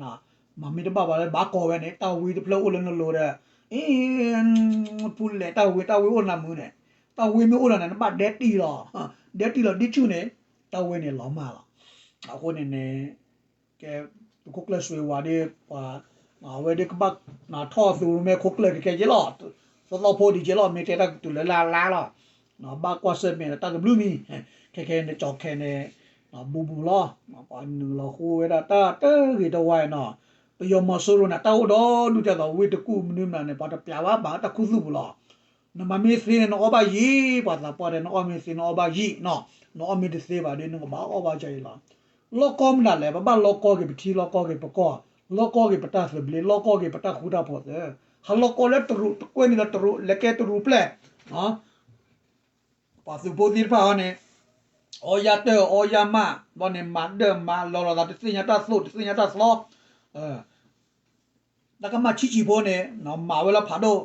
မၤမ့ၢ်တဘၣ်ဘၣ်လၢဘၣ်ကီးဝဲန့ၣ် တၢ်ဝ့တဖျၢၣ်အိၣ်လၢနလိၤဒီး အ့ ဖူလဲၣ်တၢ်ဝ့ တၢ်ဝ့အိၣ်နၤမုာ်န့ၣ်, တၢ်ဝ့မ့ၢ်အိၣ်နၤန့ၣ် နဘၣ်ဒဲတံၢ်လီၤ, ဒဲတံၢ်လီၤဒ်ဆူၣ်န့ၣ် တၢ်ဝ့န့ၣ်လီၤမၢ်လီၤ. အဃိန့ၣ်န့ၣ် ကဲ သုးခိၣ်ကျၢၢ်စွ့ၤဝးဒ် ပှၤ အဝဲဒ်ကဘၣ် ထီၣ်သုးရိၣ်မဲခိၣ်ကျၢၢ်ခဲကဲက့လီၤ, သီသီဖိဒ်ကဲလီၤ, မ့ၢ်တဲတၢ်ကတုၤလၢလၢ်လၢ်လီၤ, ဘၣ်ကွၢ်ဆၢၣ်မဲာ်ဒီးတၢ်တဘျုးမံၤ, ခဲခဲန့ၣ် ကၠီၤခဲန့ၣ် ဘူးဘူးလီၤ, ပှၤနုာ်လီၤဃိဝဲဒၣ်တၢ်တဂ့ၤတဝါနီၤ, ပယီၤမီၤစိရိၤန့ၣ် တၢ်အိၣ်ဒီဒူၣ်တၢ်သိး ဝ့ၢ်တကူၣ်မနုၤမနုၤန့ၣ် ပှၤတပျးဘၣ်ဘၣ်တၢ်ခူသူၣ်ပူၤလီၤ. နမၤမ့ၢ်သ့န့ၣ် နအီၣ်ဘၣ်ယံၤ, ပှၤသးပှၢ်တဲ နအီၣ်မ့ၢ်သ့နအီၣ်ဘၣ်ယံၤနီၤ, နအီၣ်မ့ၢ်တသ့ဘၣ်ဒီး နကဘၣ်အီၣ်ဘၣ်ယံၤလီၤ. လီၢ်ကီမနုၤလဲၣ်, ပဘၣ်လီၢ်ကီက့ၤပထံ လီၢ်ကီက့ၤပကီၢ်, လီၢ်ကီက့ၤပတၢ်သဘျ့, လီၢ်ကီက့ၤပတၢ်ဃူတၢ်ဖိးသ့, ဟးလီၢ်ကီလၢတရူး, တကွဲန့ၣ်လၢတရူး, လဲၤကဲတရူးပျဲၢ် ပှၤသုးဖိသ့ၣ်တဖၣ်ဟီန့ၣ် အီယၢ်တၢၢ်အီယၢ်မး, ဘျီန့ၣ် မၤဒၢၣ်မၤလီၤလိာ်သး တသ့ၣ်ညါတၢ်သိၣ် တသ့ၣ်ညါတၢ်သီ, တၢ်ကမၣ်ဆံးဆံးဖိန့ၣ် မၤဝဲလၢဖးဒိၣ်,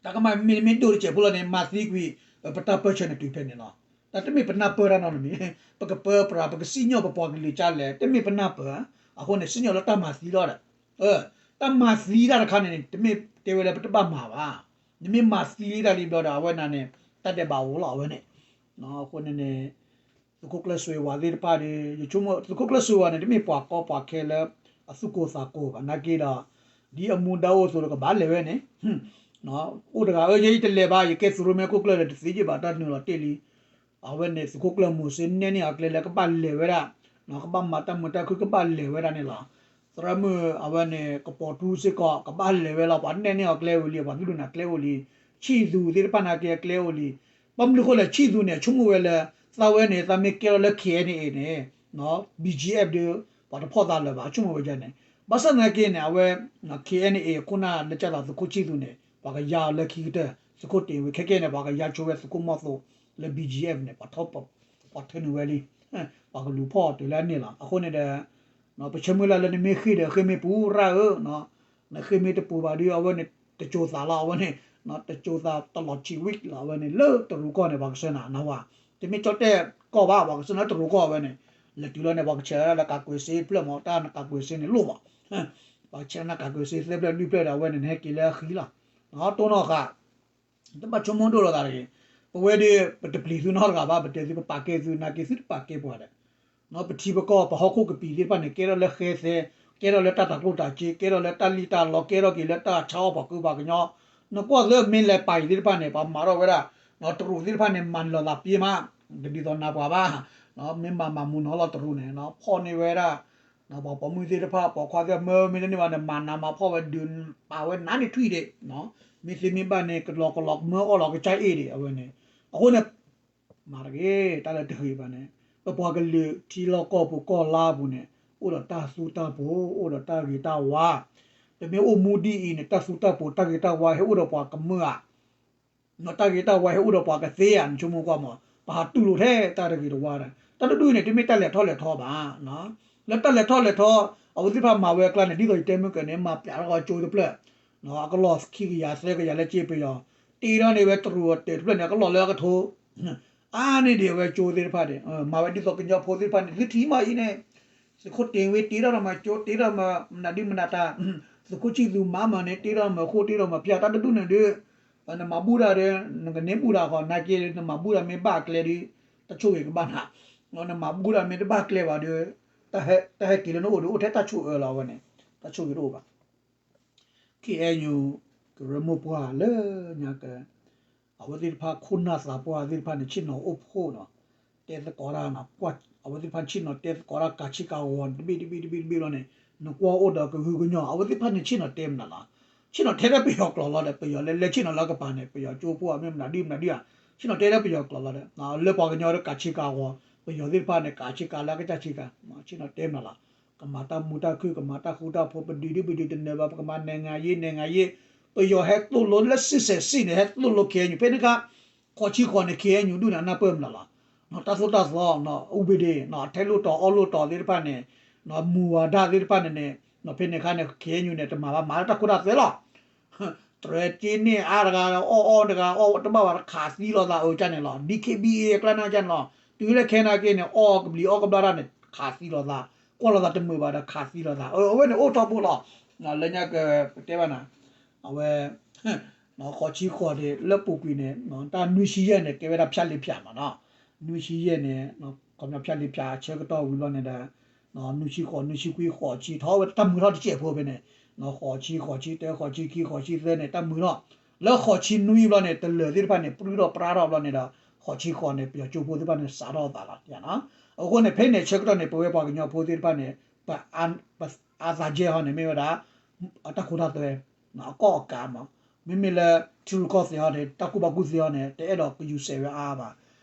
တၢ်ကမၣ်မ့တမ့ၢ်ဒိၣ်တစဲးဖိလီၤန့ၣ် မၤသံကွံာ် ပတၢ်ပၢၢ်ဆၢန့ၣ်တုၤဖဲန့ၣ်လီၤ. တၢ်တမ့ၢ်ပနၢ်ပၢၢ်တၢ်နီတမံၤ, ပကပၢပြး ပကစံၣ်ညီၣ်ပပှၤကလုာ်ကလဲၣ်, တမ့ၢ်ပနၢ်ပၢၢ်, အဃိန့ၣ် စံၣ်ညီၣ်လၢတၢ်မၤသံလီၤဒီး တၢ်မၤသံတၢ်တခါန့ၣ်န့ၣ် တမ့ၢ်တဲဝဲလၢပတဘၣ်မၤဘၣ်, နမ့ၢ်မၤသံလံတၢ်လံဘျီဒီး အဝဲန့ၣ်န့ၣ် တၢ်ဒဲးဘးအိၣ်လီၤအဝဲန့ၣ်, အဃိန့ၣ်န့ၣ် သုးခိၣ်ကျၢၢ်စွ့ၤဝးသ့ၣ်တဖၣ်ဒီး ယဆိကမိၣ် သုးခိၣ်ကျၢၢ်စွ့ၤဝးန့ၣ် တမ့ၢ်ပှၤကီပှၤခဲလၢ အသူၣ်ကိၢ်သးကိၢ်ဘၣ်နာ်က့ဒီး ဒ်အမူဒါအိၣ်အသိးဒီးကဘၣ်လဲၤဝဲန့ၣ်, အိၣ်တဂၤ အၢ ယဲယတလဲၤဘၣ် ယကဲသုးရိၣ်မဲခိၣ်ကျၢၢ်ဒီး တသ့က့ၤဘၣ် တၢ်နုာ်လီၤတ့ၢ်လံ, အဝဲန့ၣ် သုးခိၣ်ကျၢၢ်မိၤၡ့နဲၣ်န့ၢ်အီၤကျဲလၢကဘၣ်လဲၤဝဲဒၣ်, ကဘၣ်မၤတၢ်မုာ်တၢ်ခုၣ် ကဘၣ်လဲၤဝဲဒၣ်န့ၣ်လီၤ. သရၣ်မုၣ်အဝဲန့ၣ် ကပီၤထူစ့ၢ်ကီး ကဘၣ်လဲၤဝဲလီၤ, ပှၤနဲၣ်န့ၢ်အီၤကျဲအိၣ်လံ, ပှၤဒုၣ်ဒိၣ်နၤကျဲအိၣ်လံ, ဆံၣ်သူးသ့ၣ်တဖၣ်နာ်က့အကျဲအိၣ်လံ. ဘၣ်မနုၤဃိလဲၣ် ဆံၣ်သူးန့ၣ် ဆိကမိၣ်ဝဲလၢ သးဝဲန့ၣ် သးမ့ၢ်ကဲထီၣ်လၢ K N A န့ၣ် B G F ဒီး ပှၤတဖီၣ်သးလၢၤဘၣ် ဆိကမိၣ်ဝဲဒ်န့ၣ်. ဘၣ်ဆၣ်သနာ်က့န့ၣ် အဝဲ K N A အခိၣ်နၢ်လၢကၢ်သးသုးခိၣ်ဆံၣ်သူးန့ၣ် ပှၤကယါအီၤလၢခံကတၢၢ် သုးခိၣ်တ့ၢ်ဝံၤ ခဲကဲန့ၣ် ပှၤကယါဆိဝဲသုးခိၣ်မီၢ်သိးလၢ B G F န့ၣ် ပှၤထၢနုာ်ဝဲလံ, ပှၤကလူၤဖီၣ်တုၤလၢအန့ၣ်လီၤ. အဃိန့ၣ်ဒီး ပဆၢမုၢ်လၢ်လၢနမ့ၢ်ဃ့ၢ်ဒီး ဃ့ၢ်မ့ၢ်ပူၤရၣ်ဧၢ, နဃ့ၢ်မ့ၢ်တပူၤဘၣ်ဒီး အဝဲန့ၣ် တစိၤသးလီၤ အဝဲန့ၣ်, တစိၤသးတလီၤဆံးဝံၣ်လီၤ အဝဲန့ၣ် လၢတရူးကီၢ်န့ၣ် ပှၤကဆှၢနၤနဝၤ, တမ့ၢ်ကၠီၣ်တဲၣ်ကီၢ်ဘၣ် ပှၤကဆှၢနၤလၢတရူးကီၢ်အဝဲန့ၣ်, လဲၤတုၤလီၤန့ၣ် ပှၤကဆဲးလၢကးကွဲးစ့ဖျၢၣ်မး တၢ်နကးကွဲးစ့န့ၣ်လိၣ်ဘၣ်, ပှၤကဆဲးနကးကွဲးစ့သၢဖျၢၣ်လွံၢ်ဖျၢၣ်ဒီး အဝဲန့ၣ် နဟဲက့ၤလၢအဃံလီၤ, တိၢ်နီၣ်ဃာ် တဘၣ်ဆိကမိၣ်ဒိၣ်လိာ်သးတဂ့ၤ, ပဝဲဒီး ပတပျံၤသုနီတဂၤဘၣ်, ပတဲသုပပာ်ကဲသု နာ်က့သုတပာ်ကဲပှၤဒီး ပထံပကီၢ် ပဟီၣ်ခိၣ်ကပံာ်သ့ၣ်တဖၣ်န့ၣ် ကဲထီၣ်လၢဃဲသဲ, ကဲထီၣ်လၢတၢ်တၤကျိၣ်တၤစ့, ကဲထီၣ်လၢတၢ်လံၣ်တၢ်လီ, ကဲထီၣ်က့ၤလၢတၢ်ဆါအီၣ်ပှၤကုပှၤကညီ, နကွၢ်သ့မ့ၢ်လဲၤပာ်အံၤသ့ၣ်တဖၣ်န့ၣ် ပှၤမၤထီၣ်ဝဲဒၣ်, တရူးသ့ၣ်တဖၣ်န့ၣ် မၤနုာ်လီၤသးပ့ၤမး, တဒ်သိးနၤပှၤဘၣ်, မ့ၢ်မၤမၤမူနီၤလီၤတရူးန့ၣ် ဖီၣ်န့ၢ်ဝဲဒၣ် ပှၤပိာ်မုၣ်သ့ၣ်တဖၣ် ပိာ်ခွါသ့ၣ် မၢမ့ၢ်တန့ၢ်ဘၣ်န့ၣ် မၤနးမၤဖှီၣ်ဝဲဒုးပာ်ဝဲနးန့ၢ်ထွံၣ်ဒံး, မ့ၢ်သ့မ့ၢ်ဘၣ်န့ၣ် ကလီကလီကမၢအီၣ်လီၤကစၢ်အ့ၣ်ဒံး အဝဲန့ၣ်, အဃိန့ၣ် မၤတဂ့ၤ တၢ်လၢတဂ့ၤဘၣ်န့ၣ်, ပပှၤကလုာ်ထံလီၢ်ကီၢ်ပူၤကီၢ်လါပူၤန့ၣ် အိၣ်ဒီးတၢ်သူတၢ်ပှိၤ အိၣ်ဒီးတၢ်ဂ့ၤတၢ်ဝါ, ပမ့ၢ်အိၣ်မူဒ်အံၤန့ၣ် တၢ်သူတၢ်ပှိၤ တၢ်ဂ့ၤတၢ်ဝါဟဲအိၣ်ဒီးပှၤကမၢဧါ တၢ်ဂ့ၤတၢ်ဝါဟဲအိၣ်ဒီးပှၤကသ့ဧါ နဆိကမိၣ်ကွၢ်မး, ပဟးတူၢ်လိာ်ထဲတၢ်တဂ့ၤတဝါဒီး တၢ်တဒူၣ်န့ၣ် တမ့ၢ်တၢ်လဲၤထီၣ်လဲၤထီဘၣ်. လၢတၢ်လဲၤထီၣ်လဲၤထီ အဝဲသ့ၣ်တဖၣ်မၤဝဲအကျါန့ၣ် ဒ်သိးယတဲမုၢ်ကၢန့ၣ် မၤပျးထီၣ်ကီကၠိတဖျၢၣ်, အကလီၢ်ခံကယၤသၢကယၤလၢကၠ့ပယီၤ, တ့ထီၣ်န့ၢ်ဝဲတရူးအတၢၢ်တဖျၢၣ်န့ၣ် အကလီၢ်လၢအကထိ အါန့ၢ်ဒံးအဝဲကၠိသ့ၣ်တဖၣ်န့ၣ် မၤဝဲဒ်သိးကညီဖိသ့ၣ်တဖၣ်န့ၣ် သုထံၣ်မးအံၤန့ၣ် သုးခိၣ်တ့ၢ်ဝံၤတ့ထီၣ်ဒီးမၤကၠိ တ့ထီၣ်မၤမနုၤဒုမနုၤတၢ်, သုးခိၣ်ဆံၣ်သူးမၤမးန့ၣ် တ့ထီၣ်မၤဃိ တ့ထီၣ်မၤဖၠၣ် တၢ်တဒူၣ်န့ၣ်ဒီး နမၤဘူၣ်တၢ်ဒီး နကန့ၢ်ဘူၣ်တၢ်ဃီ နာ်က့နမၤဘူၣ်တၢ်မ့ၢ်ဘၣ်အကျဲဒီး တၢ်ဆိၣ်ဂ့ၤကဘၣ်နၤ, နမၤဘူၣ်တၢ်မ့ၢ်တဘၣ်ကျဲဘၣ်ဒီး တၢ်ဟဲက့ၤလၢနအိၣ်ဒီး အိၣ်ထဲတၢ်ဆိၣ်အၢလီၤ အဝဲန့ၣ် တၢ်ဆိၣ်ဂ့ၤတအိၣ်ဘၣ်. ခ့ၣ်အဲၣ်ယူၤ ကရၢမိၢ်ပှၢ်လၢညါက အဝဲသ့ၣ်တဖၣ်ခိၣ်နၢ်သးပှၢ်သ့ၣ်တဖၣ်န့ၣ် ဆ့ၣ်နီၤအိၣ်ဖှိၣ်နီၤ, တဲသကိးတၢ်နီၤ, ကွၢ်အဝဲသ့ၣ်တဖၣ်ဆ့ၣ်နီၤတဲသကိးတၢ် ကးဆ့ကၤဂီၤတဘ့ၣ်တဘ့ၣ်တဘ့ၣ်တဘ့ၣ်လီၤန့ၣ် နကွၢ်အိၣ်ဒီးကဟုကညီၤ အဝဲသ့ၣ်တဖၣ်န့ၣ် ဆ့ၣ်နီၤတဲမနုၤလီၤ. ဆ့ၣ်နီၤတဲလၢပယီၤကျိာ်လီၤဒီး ပယီၤလဲၤလဲၤဆ့ၣ်နီၤလၢအကပၤန့ၣ် ပယီၤကၠိဖိအမ့ၢ်မနုၤဒုမနုၤဒုဧါ, ဆ့ၣ်နီၤတဲလၢပယီၤကျိာ်လီၤဒီး လၢပှၤကညီဒီးကးဆ့ကၤဂီၤ ပယီၤသ့ၣ်တဖၣ်န့ၣ် ကးဆ့ကၤလၢအကစၢ်ဆ့ကၤ ဆ့ၣ်နီၤတဲမနုၤလီၤ. ကမၤတၢ်မူတၢ်ခုၣ် ကမၤတၢ်ဃူတၢ်ဖိး ပဒုးဒုပဒုးတနၢၤဘၣ် ပကမၤ နိုင်ငံရေး နိုင်ငံရေး, ပယီၤဟဲသိၣ်လိလၢစံၣ်စဲးစံၣ်န့ၣ် ဟဲသိၣ်လိခဲအံၤဖဲန့ၣ်ခါ ဃိးဆံဃိးန့ၣ် ခ့ၣ်အဲၣ်ယူၣ်ဒုၣ်န့ၣ် အနၢ်ပၢၢ်မနုၤလီၤ. တၢ်သိၣ်တၢ်သီ အူဘ့ၣ်ဒ့ၣ် အထဲလိၣ်တီၤအီၣ်လိၣ်တီၤသ့ၣ်တဖၣ်န့ၣ် မူဝါဒသ့ၣ်တဖၣ်န့ၣ်န့ၣ် ဖဲန့ၣ်အခါန့ၣ် ခ့ၣ်အဲၣ်ယူၣ်န့ၣ် တမၤဘၣ် မၤလၢတၢ်ခိတၢ်သွဲလီၤ. တြဲၤက့န့ၢ်အါတဂၤ အီၣ်အီၣ်တဂၤ အီၣ်တဘၣ်ဘၣ် ခးသံလိာ်သးအၢကၢ်န့ၣ်လီၤ. ဒ်ခ့ၣ်ဘံၣ်အ့အကျါန့ၣ်ကၢ်န့ၣ်လီၤ. တုၤလၢခဲနာ်က့န့ၣ် အီၣ်ကဘျံးအီၣ်ကဘျၣ်တၢ်န့ၣ် ခးသံလိာ်သး, ကွၢ်လိာ်သးတမုာ်ဘၣ်ဒီးခးသံလိာ်သး, အဝဲန့ၣ်အိၣ်ထီဘိလီၤ. လၢညါကပတဲဘၣ်နၤ အဝဲ ဃိးဆံဃိးန့ၣ် လၢပူၤကွံာ်န့ၣ် တၢ်နွံဆံယဲၢ်န့ၣ် ကဲဝဲဒၣ်ဖၠၣ်လ့ဖၠၣ်မးနီၤ. နွံဆံယဲၢ်န့ၣ် ခီပညီဖၠၣ်လ့ဖၠၣ်အဆၢကတီၢ်ဝံၤဘျီန့ၣ်ဒီး နွံဆံဃိး နွံဆံခွံ ဃိးဆံ ထီၣ်ဝဲတၢ်မုာ်ထီၣ်တစဲးဖိဖဲန့ၣ် ဃိးဆံ ဃိးဆံတၢ ဃိးဆံခံ ဃိးဆံသၢန့ၣ် တၢ်မုာ်ထီၣ် လၢဃိးဆံနွံဘျီန့ၣ် တလၢာ်သ့ၣ်တဖၣ်န့ၣ် ပြုၢ်ထီၣ်ပြါထီၣ်ဘျီန့ၣ်ဒီး ဃိးဆံဃိးန့ၣ် ပယီၤကၠိဖိသ့ၣ်တဖၣ်န့ၣ် စးထီၣ်အသးလီၤ. အဃိန့ၣ် ဖဲန့ၣ်ဆၢကတီၢ်န့ၣ် ပဝဲပှၤကညီဖိသ့ၣ်တဖၣ်န့ၣ် ပ အသးကဲဟီန့ၣ် မ့ၢ်ဝဲဒၣ် တၢ်ခိတၢ်သွဲ အကီၢ်အကးမး, မ့မ့ၢ်လၢထံရူၢ်ကီၢ်သဲးဟီန့ၣ် တၢ်ကူၣ်ဘၣ်ကူၣ်သ့ဟီန့ၣ် တအဲၣ်ဒိးကယူၤစဲးဝဲအါအါဘၣ်.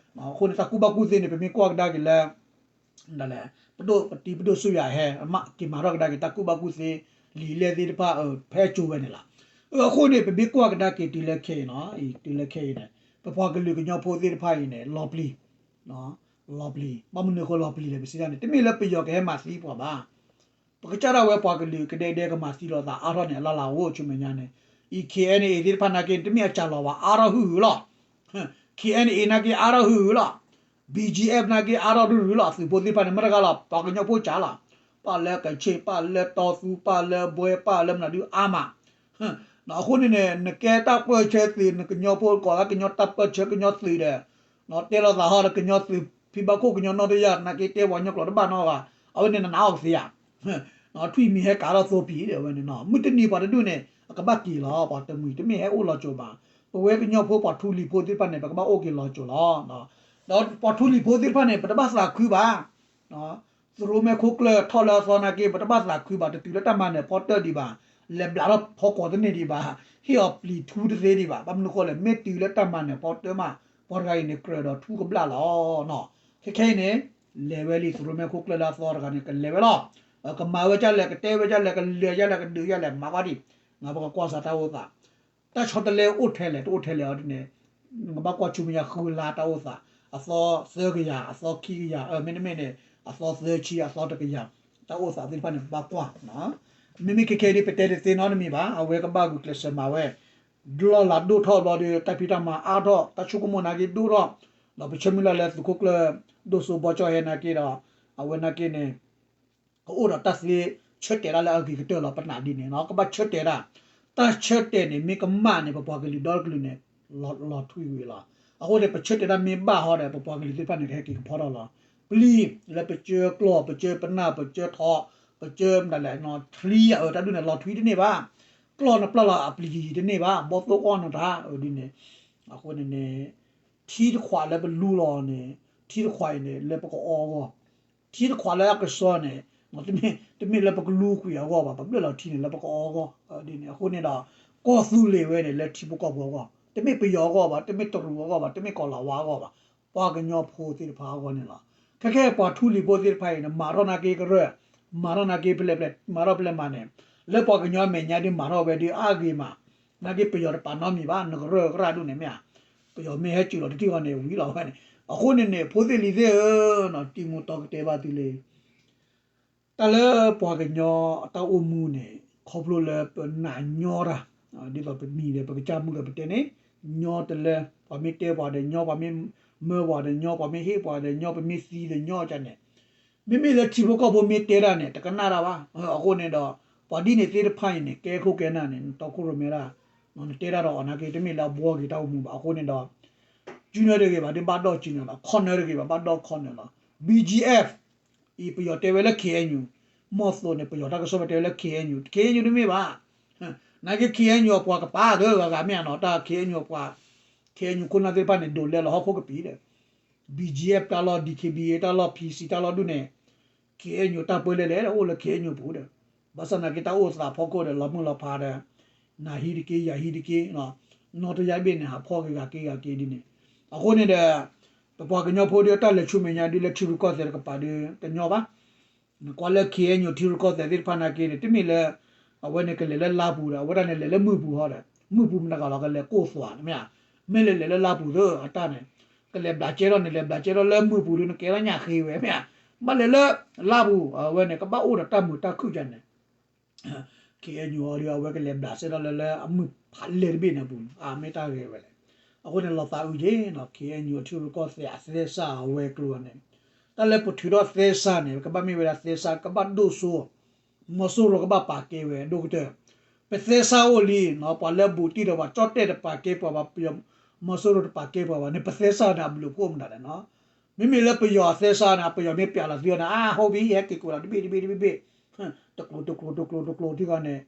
အဃိန့ၣ် တၢ်ကူၣ်ဘၣ်ကူၣ်သ့န့ၣ် ပမ့ၢ်ကွၢ်ကဒါက့ၤလၢ ဒ်လဲၣ် ပဒိၣ်ပတံၤပဒိၣ်ဆူၣ်ယၤဟဲ က့ၤမၤထီၣ်ကဒါက့ၤတၢ်ကူၣ်ဘၣ်ကူၣ်သ့ လံာ်လဲၢ်သ့ၣ်တဖၣ် ဖဲကၠိဝဲန့ၣ်လီၤ. အဃိန့ၣ် ပမ့ၢ်ကွၢ်ကဒါက့ၤတုၤလၢခဲအံၤနီၤ တုၤလၢခဲအံၤန့ၣ် ပပှၤကလုာ်ကညီဖိသ့ၣ်တဖၣ်အံၤန့ၣ် လီၤပျံၤ လီၤပျံၤ ဘၣ်မနုၤအဃိလီၤပျံၤလဲၣ် ပစံးဒ်န့ၣ် တမ့ၢ်လၢပယီၤကဟဲမၤသံပှၤဘၣ်. ပကစၢ်ဒၣ်ဝဲပှၤကလုာ်ကဒဲကဒဲကမၤသံလိာ်သးအါထီၣ်န့ၣ် အလၢ်လၢ်အိၣ်ဆူမဲာ်ညါန့ၣ် အံၤ ခ့ၣ်အဲၣ်ယူၣ်သ့ၣ်တဖၣ်နာ်က့ တမ့ၢ်အစှၤလီၤဘၣ် အါထီၣ်ဟုၣ်ဟုၣ်လီၤ. ခ့ၣ်အဲၣ်ယူၣ်နာ်က့ အါထီၣ်ဟုၣ်ဟုၣ်လီၤ. ဘံၣ်ကၠံၣ်အဲၣ်ဖ် နာ်က့ အါထီၣ်ရုၢ်ရုၢ်လီၤ. အသုးဖိသ့ၣ်တဖၣ်န့ၣ် မ့ၢ်တဂၤလီၤ ပှၤကညီဖိစှၤလီၤ. ပၣ်လၢကဆ့ၣ် ပၣ်လၢတီသူ ပၣ်လၢဘှဲ ပၣ်လၢမနုၤဒုအါမး အဃိန့ၣ်န့ၣ် နကဲတၢ်ပၢၢ်ဆၢသုး နကညီဖိကိးလၢကညီတၢ်ပၢၢ်ဆၢကညီသုးဒီး တဲလိာ်သးဟီဒီးကညီသုး ဖံဘၣ်ခိၣ်ကညီနီၣ်တယၢ် နာ်က့တဲပှၤကညီကျိာ်တဘၣ်နီတဂၤ အဝဲန့ၣ်နနးအီၣ်ကသ့ဧါ. ထွံၣ်မံၤဟဲကးထီၣ်သိပံၤဒီး အဝဲန့ၣ်နီၤ မုၢ်တနံၤပှၤတဒူၣ်န့ၣ် အကဘၣ်က့ၤလီၤ ပှၤတမှံၤ တမ့ၢ်ဟဲအိၣ်လီၤစိၤဘၣ်. ပဝဲကညီဖိပှၤထူလံၤဖိသ့ၣ်တဖၣ်န့ၣ် ပကဘၣ်အိၣ်က့ၤလီၤစိၤလီၤ. ဒီးပှၤထူလံၤဖိသ့ၣ်တဖၣ်န့ၣ် ပတဘၣ်သးခုဘၣ် သရိၣ်မဲာ်ခိၣ်ကျၢၢ်ထီၣ်လၢအသီနာ်က့ ပတဘၣ်သးခုဘၣ် တတုၤလၢတၢ်မၤနၢၤဖီတၢၢ်ဒံးဘၣ် လဲၤဘျးထီၣ်ဖီကွီၤတန့ၢ်ဒံးဘၣ် ဟ့ၣ်အီၤပျံၤထူတသ့ဒံးဘၣ် ဘၣ်မနုၤဃိလဲၣ် မ့ၢ်တုၤလၢတၢ်မၤနၢၤဖီတၢၢ်မး ပှၤတဂၤအံၤန့ၣ် ကြၢးဒီးထူကဘျၣ်လီၤ. ခဲခဲအံၤန့ၣ် လဲၤဝဲလံ သရိၣ်မဲာ်ခိၣ်ကျၢၢ်လၢအသီတဂၤန့ၣ် ကလဲၤဝဲလီၤ. ကမၤဝဲဒ်လဲၣ် ကတဲဝဲဒ်လဲၣ် ကလဲၤဒ်လဲၣ် ကဒုးဒ်လဲၣ် မၤကွၢ်ဒံး ပကကွၢ်စးတၢ်အိၣ်သး တၢ်ဆီတလဲအိၣ်ထဲလဲၣ် တအိၣ်ထဲလဲၣ်အီၤဒ်န့ၣ် နကဘၣ်ကွၢ်ဆူမဲာ်ညါဃုလါတၢ်အိၣ်သး အသီသၢကယၤ အသီခံကယၤ မ့တမ့ၢ်န့ၣ် အသီသၢဆံ အသီတကယၤ တၢ်အိၣ်သးသ့ၣ်တဖၣ်န့ၣ် ပဘၣ်ကွၢ် မ့မ့ၢ်ခဲခဲအံၤဒ် ပတဲတသ့နီတမံၤဘၣ် အဝဲကဘၣ်ဂုာ်ကျဲးစၢးမၤဝဲ လီၢ်လၤဒိၣ်ထီၣ်ဘျီဒီး တၢ်ဖံးတၢ်မၤအါထီၣ် တၢ်ဆိကမိၣ်နာ်က့ဒိၣ်ထီၣ် ဒီးပဆၢမုၢ်လၢ်လၢသုးခိၣ်ကျၢၢ် ဒိၣ်စိဘီကၠီၣ်ဟဲနာ်က့ဒီး အဝဲနာ်က့န့ၣ် ကအိၣ်ဒီးတၢ်သ့ဆၢတဲာ်တၢ်လၢအဂ့ၤကတၢၢ်လီၤ ပနာ်ဒ်န့ၣ် ကဘၣ်ဆၢတဲာ်တၢ် တၢ်ဆၢတဲာ်န့ၣ် မ့ၢ်ကမၣ်န့ၣ် ပပှၤကလုာ်ဒီတကလုာ်န့ၣ် လီၤထွံဝံၤလီၤ. အဃိန့ၣ် ပဆၢတဲာ်တၢ်မ့ၢ်ဘၣ်ဟီဒီး ပပှၤကလုာ်သ့ၣ်တဖၣ်န့ၣ် ကဟဲက့ၤကဖီထီၣ်လီၤ. ပျံၤလၢပကၢကျီၢ် ပကၢပနၢ် ပကၢထိး ပကၢမတၤလဲၣ် ချံအတၢ်ဒုးန့ၣ် လီၤထွံတန့ၢ်ဘၣ်. ကျီၢ်နပျၢ်လီၤအပျံၤတန့ၢ်ဘၣ် ဘီသိၣ်အီၣ်နတၢ်ဒ်န့ၣ် အဃိန့ၣ်န့ၣ် ထံတခွးလၢပလူလီၤန့ၣ် ထံတခွးအံၤန့ၣ် လၢပကအီအဂီၢ် ထံတခွးလၢအကဆှီန့ၣ် တမ့ၢ်လၢပကလူကွံာ်အဂီၢ်ဘၣ် ပဘျၢၣ်လီၤထံန့ၣ် လၢပကအီအဂီၢ်ဒ်န့ၣ် အဃိန့ၣ်ဒီး ကီၢ်သူလ့ၤဝဲန့ၣ် လၢထံဖိကီၢ်ဖိအဂီၢ် တမ့ၢ်ပယီၤအဂီၢ်ဘၣ် တမ့ၢ်တရူးအဂီၢ်ဘၣ် တမ့ၢ်ကီၢ်လၤဝါအဂီၢ်ဘၣ် ပှၤကညီဖိသ့ၣ်တဖၣ်အဂီၢ်န့ၣ်လီၤ. ခဲခဲပှၤထူလံၤဖိသ့ၣ်တဖၣ်အံၤန့ၣ် မၤထီၣ်နာ်က့ကရၢၢ် မၤထီၣ်နာ်က့ဖဲလဲၣ်ဖဲလဲၣ် မၤထီၣ်ဖဲလဲၣ်မၤန့ၣ် လၢပှၤကညီအမဲာ်ညါဒ်မၤထီၣ်ဝဲဒ်အါဂ့ၤမး နာ်က့ပယီၤတပာ်နီတမံၤဘၣ် နကရၢၢ်ကရၢၢ်ဒ်န့ၣ်မ့ၢ်ဧါ ပယီၤမ့ၢ်ဟဲစၢၤလီၤတထံၣ်ဃီန့ၣ် ဝံၤလီၤဝဲန့ၣ် အဃိန့ၣ်န့ၣ် ဖိသ့ၣ်လံၤသ့ၣ်ဧၢ တံၤမူတီကတဲဘၣ်သုလၢ တၢ်လၢပှၤကညီအတၢ်အိၣ်မူန့ၣ် ခီဖျိလၢပနာ်ညီတၢ် ဒ်သိးပမံၤဒီး ပကစၢ်မုၢ်ဒီးပတဲန့ၣ် ညီတလၢ ပှၤမ့ၢ်တဲပှၤဒီးညီ ပှၤမ့ၢ်မၢပှၤဒီးညီ ပှၤမ့ၢ်ဟ့ၣ်ပှၤဒီးညီ ပမ့ၢ်သံဒီးညီကန့ၣ် မ့မ့ၢ်လၢထံဖိကီၢ်ဖိမ့ၢ်တဲတၢ်န့ၣ် တကနၣ်တၢ်ဘၣ်. အဃိန့ၣ်ဒီး ပှၤဒ်န့ၣ်သ့ၣ်တဖၣ်အံၤန့ၣ် ကဲခိၣ်ကဲနၢ်န့ၣ် နတီခိၣ်ရိၣ်မဲဒၣ် နတဲတၢ်ဒီးအီၤနာ်က့ တမ့ၢ်လၢအဘှီက့ၤတၢ်အိၣ်မူဘၣ်. အဃိန့ၣ်ဒီး ကၠူနၢတဂ့ၤဘၣ် ဒ်ဘၣ်ဒီးကၠူနၢလီၤ. ခီနၢတဂ့ၤဘၣ် ဘၣ်ဒီးခီနၢလီၤ. ဘံၣ်ကၠံၣ်အဲၣ်ဖ် အံၤ ပယီၤတဲဝဲလၢ ခ့ၣ်အဲၣ်ယူၣ်, မီၢ်သိးန့ၣ် ပယီၤတၢ်ကစီၣ်ဝဲတဲဝဲလၢ ခ့ၣ်အဲၣ်ယူၣ်, ခ့ၣ်အဲၣ်ယူၣ် တမ့ၢ်ဘၣ်. နာ်က့ ခ့ၣ်အဲၣ်ယူၣ် အပှၤကပာ်ဂၢၢ်ဂၤဂၤမ့ၢ်ဧါနီၤ, တၢ် ခ့ၣ်အဲၣ်ယူၣ် အပှၤ ခ့ၣ်အဲၣ်ယူၣ် ခိၣ်နၢ်သ့ၣ်တဖၣ်န့ၣ် ဒိးလဲလီၤဟီၣ်ခိၣ်ကပံာ်ဒီး ဘံၣ်ကၠံၣ်အဲၣ်ဖ် တၢ်လီၢ် ဒံၣ်ခ့ဘံၣ်အ့ တၢ်လီၢ် ဖံစံ တၢ်လီၢ်ဒူၣ်န့ၣ် ခ့ၣ်အဲၣ်ယူၣ် တၢ်ပၢလဲလဲၣ် အိၣ်လၢ ခ့ၣ်အဲၣ်ယူၣ် ပူၤဒီး ဘၣ်ဆၣ်နာ်က့ တၢ်အိၣ်သးဖီခိၣ်ဒီး လီၤမုၢ်လီၤဖးဒီး နၤဟံးတက့ၢ် ယၤဟံးတက့ၢ်, နီၢ်တယါဘ့ၣ်န့ၣ် ဟးဖီၣ်က့ၤဂၤက့ၤဂၤက့ၤဒ်န့ၣ်, အဃိန့ၣ်ဒီး ပပှၤကညီဖိဒီး တၢ်လဲၤဆူမဲာ်ညါဒ်လၢထံရူၢ်ကီၢ်သဲးတကပၤဒီး တညီဘၣ်. နကွၢ်လၢ ခ့ၣ်အဲၣ်ယူၣ် ထံရူၢ်ကီၢ်သဲးသ့ၣ်တဖၣ်နာ်က့န့ၣ် တမ့ၢ်လၢ အဝဲန့ၣ်ကလဲၤလၢလါပူၤဒီး အဝဲဒၣ်န့ၣ်လဲၤလၢမုၢ်ပူၤဟီဒီး မုၢ်ပူၤမတၤဂၤလီၤ ကလဲၤကိၢ်သွးန့ၣ်မ့ၢ်ဧါ. မ့ၢ်လဲၤလဲၤလၢလါပူၤသ့ၣ်အတၢ်န့ၣ် ကလဲၤဘျးကဲထီၣ်န့ၣ် လဲၤဘျးကဲထီၣ်လၢမုၢ်ပူၤဒီး နကဲထီၣ်ညၣ်ဃ့ဝဲမ့ၢ်ဧါ. ဘၣ်လဲၤလၢလါပူၤ အဝဲန့ၣ် ကဘၣ်အိၣ်ဒီးတၢ်မုာ်တၢ်ခုၣ်ဒ်န့ၣ် KNU အီၤဒီး အဝဲကလဲၤဘျးစဲထီၣ်လၢ လၢအမုၢ်ဖးလဲၢ်တဘ့ၣ်န့ၣ်အပူၤန့ၣ် အမ့ၢ်တၢ်ဂ့ၤဝဲလဲၣ်. အဃိန့ၣ် လီၤသးအုးက့ၤနီၤ KNU အထံရူၢ်ကီၢ်သဲးအသဲစးအဝဲၤကျိၤန့ၣ် တၢ်လၢပထုးထီၣ်သဲစးန့ၣ် ကဘၣ်မ့ၢ်ဝဲဒၣ်သဲစးကဘၣ်ဒိၣ်စိ မီၤစိရိၤကဘၣ်ပာ်ကဲဝဲ ဒိၣ်ကတၢၢ်. ပသဲစးအိၣ်လံနီၤ ပှၤလၢဘူးတံၢ်ဒီးပှၤကၠီၣ်တဲၣ်တပာ်ကဲပှၤဘၣ် ပယီၤမီၤစိရိၤတပာ်ကဲပှၤဘၣ်န့ၣ် ပသဲစးန့ၣ် အဘျုးအဖှိၣ်မတၤလဲၣ်နီၤ. မ့မ့ၢ်လၢပယီၤအသဲစးန့ၣ် ပယီၤမ့ၢ်ပျးလီၤသုန့ၣ် အါ ဟိဘံ ဟဲက့ၤကွဲးလီၤတဘ့ၣ်တဘ့ၣ်တဘ့ၣ်ဘ့ၣ် တကျိၤတကျိၤတကျိၤတကျိၤ ထံဂီၢ်န့ၣ်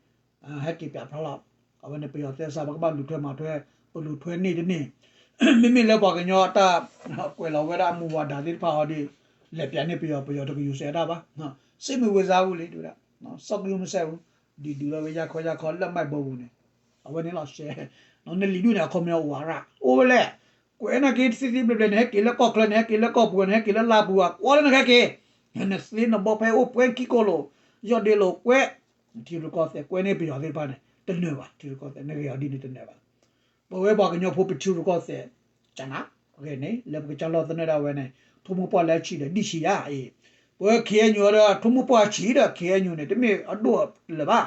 ဟဲက့ၤပျးဖျါလီၤ. အဝဲန့ၣ်ပယီၤသဲစး ပကဘၣ်လူၤထွဲမၤထွဲ ပလူၤထွဲန့ၢ်တန့ၢ်. မ့မ့ၢ်လၢပှၤကညီအတၢ်ကွဲးလီၤဝဲဒၣ်မူဝါဒၤသ့ၣ်တဖၣ်အီၤဒီး လဲၤပျးန့ၢ်ပယီၤ ပယီၤတကယူၤစဲးတၢ်ဘၣ် စ့မုၢ်ဝ့ၤစါဝူလံ ဒ်ဝဲဒၣ် စီၣ်ကလုၢ်မုၢ်စဲးဝူ ဒုးဒုးလီၤဝဲယၢ်ခီယၢ်ခီလၢမၢ်ဘီပူၤန့ၣ် အဝဲန့ၣ်လီၤရှဲ နလံၤဒုၣ်န့ၣ် အခီပညီအိၣ်ဝဲဒၣ် အိၣ်ဝဲလဲၣ်. ကွဲးနာ်က့သ့သ့ဘျဲဘျဲ နဟဲက့ၤလၢကီၢ်ချၢ နဟဲက့ၤလၢကီၢ်ပူၤ နဟဲက့ၤလၢလါပူၤ ကွၢ်လၢနဟဲက့ၤ နသ့နဘီဖဲအိၣ်ပှဲၤခံကိၢ်လိာ် ယီၢ်ဒ့လိာ်ကွဲး ထံရူၢ်ကီၢ်သဲး ကွဲးန့ၢ်ပယီၤသ့ၣ်တဖၣ်န့ၣ် တနၢၤဘၣ် ထံရူၢ်ကီၢ်သဲး နဂ့ၤအီၤဒ်န့ၣ်တနၢၤဘၣ်. ပဝဲပှၤကညီဖိပထံရူၢ်ကီၢ်သဲး ကနၤ ဂ့ၤန့ၣ် လၢပကစၢ်လီၢ်သနၢၣ်ဒၣ်ဝဲန့ၣ် ထိၣ်မိၢ်ပှၢ်လၢအဆံးဒီး ဒံၣ်ဆံးယါအံၤ ပဝဲ KNU ဒီး ထိၣ်မိၢ်ပှၢ်ဆံးဒီး KNU န့ၣ် တမ့ၢ်အဒိၣ်လၢၤဘၣ်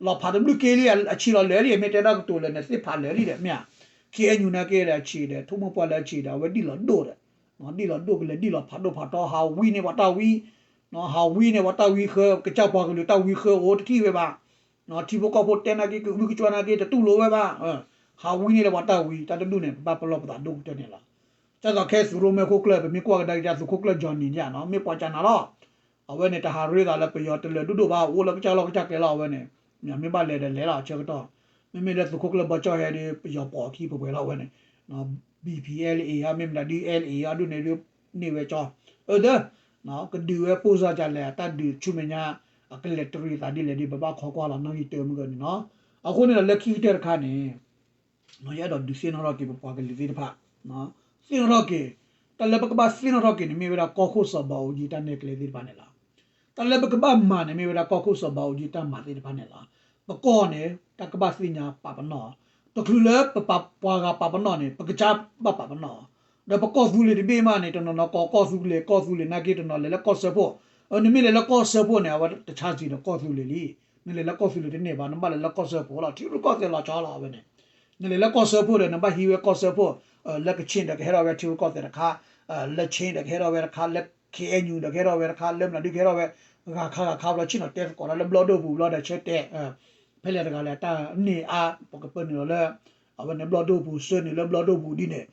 လီၤဖးတဘျုးက့လံ အဆံးလီၤလၢာ်လံ မ့ၢ်တဲတၢ်ကတိၤလၢာ်န့ၣ် သ့ၣ်ဖးလၢာ်လံဒီး မ့ၢ်ဧါ. KNU နာ်က့ဒီး အဆံးဒီး ထိၣ်မိၢ်ပှၢ်လၢအဆံးဒီး အဝဲဒံၣ်လီၤဒိၣ်ဒီး ဒံၣ်လီၤဒိၣ်ကလဲၤဒံၣ်လီၤဖးဒိၣ်ဖးထီ ဟးဝံန့ၢ်ပှၤတၢ်ဝံ ဟးဝံန့ၢ်ပှၤတၢ်ဝံဃၢ ကစၢ်ပှၤကလုာ်တၢ်ဝံဃၢအိၣ်တထံၣ်ဝဲဘၣ် ထံဖိကီၢ်ဖိတဲနာ်က့ ကအုကစွါနာ်က့ တတူၢ်လိာ်ဝဲဘၣ် ဟးဝံန့ၢ်လၢပှၤတၢ်ဝံ တၢ်တဒူၣ်န့ၣ် ပဘၣ်ပလီၢ်ပသးဒိၣ်ကတၢၢ်န့ၣ်လီၤ. ကၢ်သိးခဲသုးရိၣ်မဲခိၣ်ကျၢၢ် ပမ့ၢ်ကွၢ်ကဒါက့ၤသုးခိၣ်ကျၢၢ် Johnny ယါနီၤ မ့ၢ်ပှၤကနၤလီၤ အဝဲန့ၣ် တဟးရ့သးလၢပယီၤတလၢၤဒိၣ်ဒိၣ်ဘၣ် အိၣ်လၢကစၢ်လီၢ်ကစၢ်ကျဲလီၤ အဝဲန့ၣ် မ့ၢ်ဘၣ်လဲၤဒီးလဲၤလီၤ အဆၢကတီၢ် မ့မ့ၢ်လၢသုးခိၣ်ကျၢၢ်ဘီကၠီၣ်ဟဲဒီး ပယီၤပိာ်အခံပှဲၤပှဲၤလီၤ အဝဲန့ၣ် BPLA အမ့ၢ်မတၤဒ် LA အဒိၣ်န့ၣ်ဒ် န့ၢ်ဝဲကၠီ အၢ ဒၢ ကဒုးဝဲပိၢ်စၢ်ကလဲၣ် တၢ်ဒုးဆူမဲာ်ညါ အကလဲၤတရံးသးဒ်လဲၣ်ဒီး ပဘၣ်ခိးကွၢ်လီၤ နီၣ်ဂံၢ်တၢမုၢ်ဂၢၢ်န့ၣ်နီၤ. အဃိန့ၣ်ဒီး လၢခံကတၢၢ်တခါန့ၣ် ယအဲၣ်ဒိးဒုးသ့ၣ်နီၣ်ထီၣ်က့ၤ ပပှၤကလုာ်သ့ၣ်တဖၣ် သ့ၣ်နီၣ်ထီၣ်က့ၤ တၢ်လၢပကဘၣ်သ့ၣ်နီၣ်ထီၣ်က့ၤန့ၣ် မ့ၢ်ဝဲဒၣ်ကီၢ်ခိၣ်စီၤဘးအူကၠံတၢ်နဲၣ်ကျဲသ့ၣ်တဖၣ်န့ၣ်လီၤ. တၢ်လၢပကဘၣ်မၤန့ၣ် မ့ၢ်ဝဲဒၣ်ကီၢ်ခိၣ်စီၤဘးအူကၠံတၢ်မၤသ့ၣ်တဖၣ်န့ၣ်လီၤ. ပကီၢ်န့ၣ် တၢ်ကဘၣ်သ့ၣ်ညါပာ်ပနီၣ်, တချုးလၢပပှၤဂၤပာ်ပနီၣ်န့ၣ် ပကစၢ်ဘၣ်ပာ်ပနီၣ်, ဒီးပကီၢ်သူလ့ၤတဘ့ၣ်မးန့ၣ် တနီၤနီၤကိးကီၢ်သူလ့ၤ ကီၢ်သူလ့ၤနာ်က့ တနီၤလဲၤလၢကီၢ်စၢဖှိၣ်, နမ့ၢ်လဲၤလၢကီၢ်စၢဖှိၣ်န့ၣ် အဝဲတဆါစံးဒီးကီၢ်သူလ့ၤလံ. နလဲၤလၢကီၢ်သူလ့ၤတန့ၢ်ဘၣ်, နဘၣ်လဲၤလၢကီၢ်စၢဖှိၣ်လီၤ. ထံရူၢ်ကီၢ်သဲးလီၤဆီလီၤအဝဲန့ၣ်, နလဲၤလၢကီၢ်စၢဖှိၣ်ဒီး နဘၣ်ဟံးဝဲကီၢ်စၢဖှိၣ်, လၢကခ့ၣ်ဒီးကဟဲထီၣ်ဝဲထံရူၢ်ကီၢ်သဲးတခါ, လၢခ့ၣ်ဒီးကဟဲထီၣ်ဝဲတခါ, လၢ KNU ဒီးကဟဲထီၣ်ဝဲတခါ, လၢမနုၤဒုကဟဲထီၣ်ဝဲ, ဂၤခါဂၤခါဘျီ ဆ့ၣ်နီၤတဲသကိးတၢ်လၢဘျီၣ်ဒိၣ်ပူၤဘျီဒီး ဆၢတဲာ် ဖဲလဲၣ်တဂၤလဲၣ် တၢ်န့ၢ်အါ ပကပၢနုာ်လီၤလၢ အဝဲန့ၣ်ဘျီၣ်ဒိၣ်ပူၤ ဆှၢနုာ်လၢဘျီၣ်ဒိၣ်ပူၤဒ်န့ၣ်,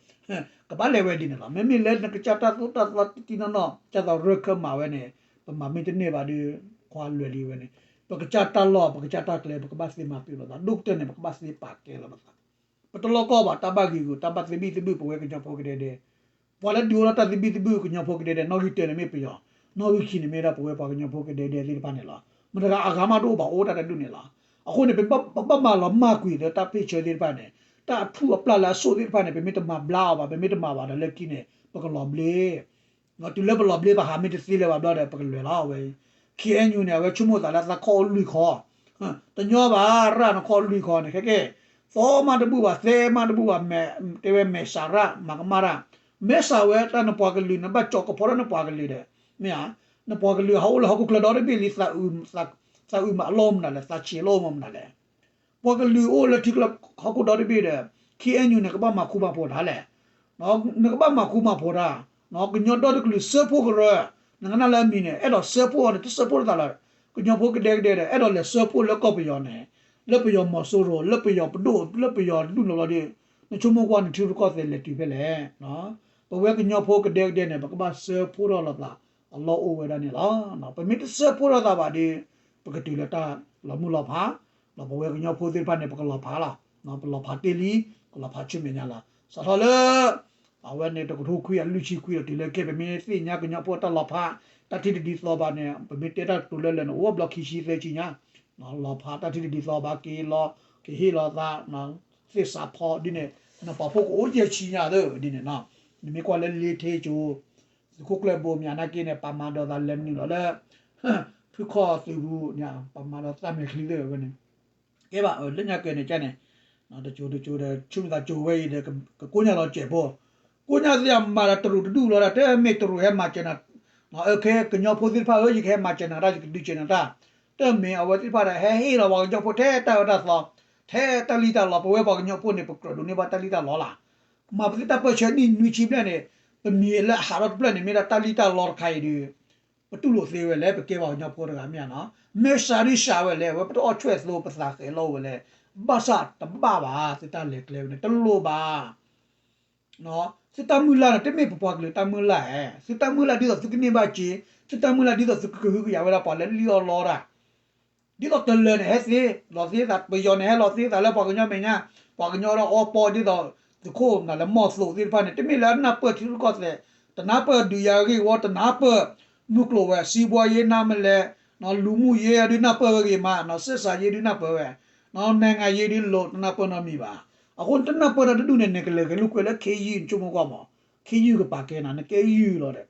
ကဘၣ်လဲၤဝဲဒ်န့ၣ်လီၤ. မ့မ့ၢ်လၢနကစၢ်တၢ်သိၣ်တၢ်သီတံၢ်တံၢ်နီၢ်နီၢ် ကၢ်သိးရၢၢ်ခၢၣ်မးဝဲန့ၣ် ပမၤမ့ၢ်တန့ၢ်ဘၣ်ဒီး ကွၢ်လွဲၢ်လံဝဲန့ၣ်, ပကစၢ်တၢ်လီၢ် ပကစၢ်တၢ်ကျဲ ပကဘၣ်သ့မၤပ့ၤလိာ်သး ဒိၣ်ကတၢၢ်န့ၣ် ပကဘၣ်သ့ပာ်ကဲလီၤပသး ပတလီၢ်ကီၢ်ဘၣ် တၢ်ဘၣ်ဂ့ၤဂူာ် တၢ်ဘၣ်သဘံၣ်သဘုၣ် ပဝဲကညီဖိကဒဲကဒဲ, ပှၤလၢဒုးအိၣ်ထီၣ်တၢ်သဘံၣ်သဘုၣ် ကညီဖိကဒဲကဒဲ နီၣ်ဂံၢ်တၢန့ၣ်မ့ၢ်ပယီၤ, နီၣ်ဂံၢ်ခံန့ၣ်မ့ၢ်ဒၣ်ပဝဲပှၤကညီဖိကဒဲကဒဲသ့ၣ်တဖၣ်န့ၣ်လီၤ. မတၤဂၤအဂၤမးတအိၣ်ဘၣ် အိၣ်တၢ်တဒူၣ်န့ၣ်လီၤ. အဃိန့ၣ် ပဘၣ်မၤလီၤမၢ်ကွံာ်လၢတၢ်ဖ့ၣ်ဆၢသ့ၣ်တဖၣ်န့ၣ်, တၢ်အထူၣ်အပျၢ်လၢအစိၣ်သ့ၣ်တဖၣ်န့ၣ် ပမ့ၢ်တမၤဘျါအီၤဘၣ် ပမ့ၢ်တမၤဘၣ်ဒီးလၢခံန့ၣ် ပကလီၤဘျ့ တုၤလၢပလီၤဘျ့ပဟးမ့ၢ်တသ့လၢၤဘၣ်ဘျီဒီး ပကလဲၤလီၤဝဲအံၤ, KNU န့ၣ် အဝဲဆိကမိၣ်သးလၢသးခီၣ်အိၣ်လွံၢ်ခီ, တညီဘၣ် ရၣ်နခီၣ်လွံၢ်ခီန့ၣ် ခဲကဲ, သီမးတဘူၣ်ဘၣ် သဲမးတဘူၣ်ဘၣ်, တဲဝဲမဲာ်ဆှးရၣ် မၤကမၣ်တၢ်, မဲာ်ဆှးဝဲတၢ်နပှၤကလုာ် နဘၣ်ကၠီၤကဖီထီၣ်နပှၤကလုာ်ဒီး, မ့ၢ်ဧါ, နပှၤကလုာ်ဟးအိၣ်လၢဟီၣ်ခိၣ်ချၢဒီတဘ့ၣ်လံ, သးအုးမးအလီၢ်မနုၤလဲၣ်, သးဆံးအလီၢ်မနုၤလဲၣ် ပှၤကလုာ်အိၣ်လၢထံကျါဟီၣ်ခိၣ်ဒီတဘ့ၣ်ဒီး KNU န့ၣ် ကဘၣ်မၤဃူမၤဖိးတၢ်လဲၣ်, နကဘၣ်မၤဃူမၤဖိးတၢ်, ကညီဒီတကလုာ်စၢဖှိၣ်ကရၢ, နကနၣ်လၢအမံၤန့ၣ် အဲၣ်ဒိးစၢဖှိၣ်အီၤန့ၣ် တစၢဖှိၣ်တသးလၢၤ, ကညီဖိကဒဲကဒဲဒီး အဲၣ်ဒိးလဲၤစၢဖှိၣ်လၢကီၢ်ပယီၤန့ၣ်, လၢပယီၤမီၤစိရိၤ လၢပယီၤပဒိၣ် လၢပယီၤဒူၣ်န့ၣ်လီၤဒီး, နဆိကမိၣ်ကွၢ်န့ၣ် ထံရူၢ်ကီၢ်သဲးလဲၤတုၤဖဲလဲၣ်, ပဝဲကညီဖိကဒဲကဒဲန့ၣ် ပကဘၣ်စၢဖှိၣ်ထီၣ်လိာ်သး အလီၢ်အိၣ်ဝဲဒၣ်န့ၣ်လီၤ. ပမ့ၢ်တစၢဖှိၣ်ထီၣ်သးဘၣ်ဒီး ပကတုၤလၢတၢ်လီၤမုၢ်လီၤဖး, ဒီးပဝဲကညီဖိသ့ၣ်တဖၣ်န့ၣ် ပကလီၤဖးလီၤ. ပလီၤဖးတ့ၢ်လံ, ကလီၤဖးဆူမဲာ်ညါလီၤ. စးထီၣ်လၢ အဝဲန့ၣ် တကထိခွံကယၤလွံၢ်ဆံခွံဒီး တုၤလၢခဲ ပမ့ၢ်သ့ၣ်ညါကညီဖိတၢ်လီၤဖး တၢ်ထံၣ်တဒ်သိးဘၣ်န့ၣ် ပမ့ၢ်တဲတၢ်ကတိၤလၢလၢာ်န့ၣ် အိၣ်ဘျီခံဆံသၢဆံညါ, လီၤဖးတၢ်ထံၣ်တဒ်သိးဘၣ် က့ၤလီၤ ကဟ့ၣ်လီၤသး သ့ၣ်စးဖီဒ်န့ၣ်, နပာ်ဖှိၣ်ကအိၣ်ယဲၢ်ဆံညါသၢဒ်န့ၣ်နီၤ, နမ့ၢ်ကွၢ်လၢလ့ထ့ကၠိ သုးခိၣ်ကျၢၢ်ဘိမၠးနာ်က့န့ၣ် ပာ်မၤဒီးသးလဲၤနုာ်လီၤလၢ ဖုခီၣ်သုးပူၤန့ၣ် ပာ်မၤဒီးသးမဲာ်ချံသ့ၣ်ဝဲန့ၣ်, ကဲဘၣ် လၢညါကဲန့ၣ်ကန့ၣ်, တစိၤတစိၤဒီး ဆူမဲာ်သးစိၤဝဲအံၤဒီး ကကိးညါလီၤစဲးဖိ, ကိးညါသ့ၣ်အမၤဒီးတရူးတဒူၣ်လီၤဒၣ် တမ့ၢ်တရူးဟဲမၤစၢၤနၤ, ကညီဖိသ့ၣ်တဖၣ်ဧၢ ယကဟဲမၤစၢၤနၤတၢ် ယကဒုးစၢၤနၤတၢ်, တမ့ၢ်အဝဲသ့ၣ်တဖၣ်ဒီး ဟဲဟ့ၣ်လီၤပှၤကညီဖိထဲတၢ်အၢတၢ်သီ, ထဲတၢ်လံၣ်တၢ်လီ, ပဝဲပှၤကညီဖိန့ၣ် ပကြၢးဒိးန့ၢ်ဘၣ်တၢ်လံၣ်တၢ်လီလီၤ. မၤပသ့ၣ်တၢ်ပၢၢ်ဆၢနံၣ်နွံဆံဘျဲၣ်န့ၣ် ပမံၤလၢအဟးထီၣ်တဖျၢၣ်န့ၣ် မ့ၢ်ဒၣ်တၢ်လံၣ်တၢ်လီတခါအံၤဒီး ပတူၢ်လိာ်သ့ဝဲလဲၣ်, ပကဲပှၤကညီဖိတဂၤမ့ၢ်ဧါနီၤ, မ့ၢ်စှၤဒုစှၤဝဲလဲၣ်, အဝဲပတအီၣ်ဆွဲၣ်သိ ပသးဃဲၤလီၤဝဲလဲၣ်, ဘၣ်ဆၣ်တဘၣ်ဘၣ်, သုတၢ်လဲၤကျဲဝဲန့ၣ် တလိၣ်ဘၣ် သုတၢ်မုၢ်လၢ်န့ၣ် တမ့ၢ်ပပှၤကလုာ်တၢ်မုၢ်လၢ်ဧါ, သုတၢ်မုၢ်လၢ်ဒ်သိးသုကန့ၢ်ဘၣ်စ့, သုတၢ်မုၢ်လၢ်ဒ်သိးသုကကဟုကယာ်ဝဲဒၣ်ပှၤလၢလံၣ်အီၣ်လီတၢ်, ဒ်သိးတလၢာ်န့ၣ် ဟဲသ့လီၤသ့သး, ပယီၤန့ၣ် ဟဲလီၤသ့သးလၢပှၤကညီမဲာ်ညါ, ပှၤကညီဒီးအီပီဒ်သိး သုးခိၣ်နၤလၢမီၢ်သိးသ့ၣ်တဖၣ်န့ၣ် တမ့ၢ်လၢနၢ်ပၢၢ်ထံရူၢ်ကီၢ်သဲး, တနၢ်ပၢၢ်ဒုးယၤဂ့ၢ်ဝီ, တနၢ်ပၢၢ်မုၢ်ကျိၤဝဲၤ, စံးဘှီယ့နၢ်မလဲၣ်, လူမှုရေးဒုးနၢ်ပၢၢ်ဝဲဂ့ၤမး, ဆက်ဆံရေးဒုးနၢ်ပၢၢ်ဝဲ, နိုင်ငံရေးဒုးလိၤ တနၢ်ပၢၢ်နီတမံၤဘၣ်. အဃိနတနၢ်ပၢၢ်တၢ်တဒူၣ်န့ၣ် နကလဲၤဂဲၤလိာ်ကွဲလၢခ့ယုၢ် နဆိကမိၣ်ကွၢ်မး, ခ့ယုၢ်ကပာ်ကဲနၤ နကဲယုၢ်လီၤဒီး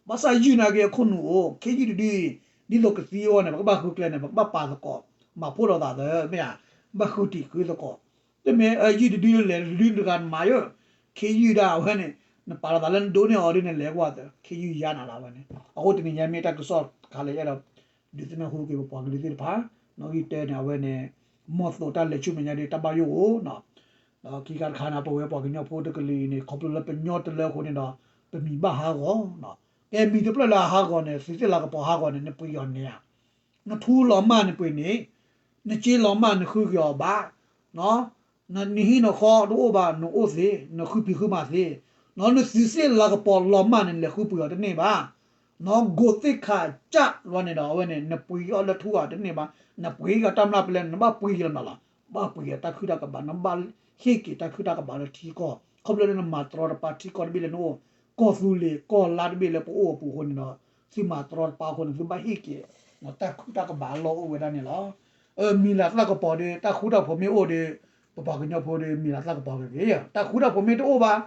ဘၣ်ဆၣ်ယုၢ်နာ်က့အခိၣ်နူာ်အိၣ်, ခ့ယုၢ်တဒုအံၤ ဒ်သိးကသံအဂီၢ်န့ၣ် ပကဘၣ်ဃုကျဲန့ၣ် ပကဘၣ်ပာ်သကိး, မၤဖှိၣ်လိာ်သးသၢ မ့ၢ်ဧါ, ဘၣ်ဃုတံၢ်ဃုသကိး, တမ့ၢ်ယုၢ်တဒုလဲၤတဒုတဂၤနမၤယိၣ်, ခ့ယုၢ်ဒၣ်အဝဲန့ၣ် နပာ်လီၤသးလၢနဒိးန့ၢ်အီၤဒ်န့ၣ် လဲၤကွၢ်သၢ ခ့ယုၢ်ယါနၤလၢအဝဲန့ၣ်, အဃိတနံၤညါမ့ၢ်တၢ်ကစီၣ်တခါလၢယအဲၣ်ဒိး ဒုးသ့ၣ်နီၣ်ဃုက့ၤပပှၤကလုာ်သ့ၣ်တဖၣ်, နီၣ်ဂံၢ်တၢန့ၣ် အဝဲန့ၣ် မီၢ်သိးတၢ်လဲၤဆူမဲာ်ညါဒ်တၢ်ဘၣ်ယိၣ်အိၣ် ဒီးခံခါတခါန့ၣ် ပဝဲပှၤကညီဖိတကလုာ်အံၤန့ၣ် ခီဖျိလၢပညီတလၢအဃိန့ၣ်ဒီး ပမံၤဘၣ်ဟးဂီၤ, ကဲမံၤတဖျၢၣ်လၢအဟးဂီၤန့ၣ် သုးသ့ၣ်လၤကပီၤဟးဂီၤန့ၣ် နပှ့ၤအီၤန့ၣ်ဧါ, နထူလီၤမၢ်နပှ့ၤန့ၣ်, နစ့လီၤမၢ်နဃုက့ၤအီၤဘၣ်, နဟံၣ်နဃီတအိၣ်ဘၣ် နအိၣ်သ့, နဃုဖံးဃုမၤသ့, နသုးသ့ၣ်လၤကပီၤလီၤမၢ်န့ၣ် နလဲၤဃုပှ့ၤအီၤတန့ၢ်ဘၣ် နဂိၤသ့ၣ်ခးကၢ်လီၤန့ၣ်ဒီး အဝဲန့ၣ် နပှ့ၤအီၤလၢထူအီၤတန့ၢ်ဘၣ်, နပှ့ၤအီၤတၢ်မျၢ်ပလဲ နဘၣ်ပှ့ၤက့ၤလီၤနီၤလီၤ, ဘၣ်ပှ့ၤအီၤတၢ်ခုၣ်တၢ်ကဘၣ်, နဘၣ်ဟ့ၣ်က့ၤတၢ်ခုၣ်တၢ်ကဘၣ်လၢထံကီၢ်, ခီဖျိလၢနမၤတရီတပါထံကီၢ်တဘ့ၣ်လၢနအိၣ်, ကီၢ်သူလ့ၤကီၢ်လါတဘ့ၣ်လၢပအိၣ်အပူၤအဃိန့ၣ်ဒီး သုမၤတရီတပါအဃိန့ၣ် သုဘၣ်ဟ့ၣ်က့ၤ တၢ်ခုၣ်တၢ်ကဘၣ်အလီၢ်အိၣ်ဝဲဒၣ်န့ၣ်လီၤ. မံၤလၤသၣ်ကပီၤဒီး တၢ်ဃူတၢ်ဖိးမ့ၢ်အိၣ်ဒီး ပပှၤကညီဖိဒီး မံၤလၤသၣ်ကပီၤဂ့ၤဂ့ၤ, တၢ်ဃူတၢ်ဖိးမ့ၢ်တအိၣ်ဘၣ်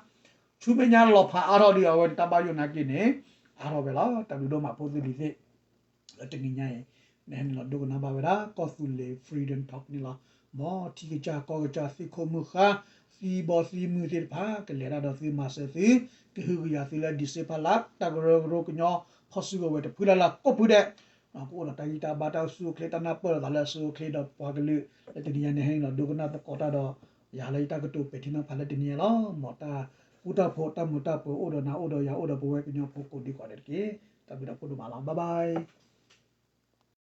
ဆူမဲာ်ညါလီၤဖးအါထီၣ်ဒီး အဝဲန့ၣ် တၢ်ဘၣ်ယိၣ်နာ်က့န့ၣ် အါထီၣ်ဝဲလီၤ. တၢ်ဘျုးဒိၣ်မးဖိသ့ၣ်လံၤသ့ၣ် လၢတနံၤညါအံၤ နဟဲနုာ်လီၤဒိကနၣ်ဘၣ်ဝဲဒၣ် ကီၢ်သူလ့ၤ Freedom Talk န့ၣ်လီၤ. မ်ထံကစၢ်ကီၢ်ကစၢ် သံခိၣ်မုၢ်ဃါ သံဘီသံမုၢ်သ့ၣ်တဖၣ် ကလဲၤတၢ်ဒီးသုမၤစၢၤသု ကဟုကယာ်သုလၢ December လါ တၢ်ကရၢကရိကညီဖီၣ်စုကဝဲၤတဖုလၢ်လၢ်ကိးဖုဒဲး ကအိၣ်ဒီးတၢ်ဂံၢ်တၢ်ဘါ တၢ်အိၣ်ဆူၣ်အိၣ်ချ့ တၢ်နၢ်ပၢၢ်လိာ်သးလၢအဆူၣ်အိၣ်ချ့ဒီးပှၤကလုာ် လၢတနံၤညါန့ၣ် ဟဲနုာ်လီၤဒိကနၣ်သကိးတၢ်ဒီး ယၤလၢယတၢ်ကတိၤပဲာ်ထံနီၤဖးလၢတနံၤညါလီၤ. မ်တၢ်ဃူတၢ်ဖိးတၢ်မုာ်တၢ်ပၢၤအိၣ်ဒီးနၤအိၣ်ဒီးယၤအိၣ်ဒီးပဝဲကညီဖိကိးဒံကိးဒဲးတက့ၢ်. တၢ်ဘျုးဒိၣ်မးလီၤ. Bye bye.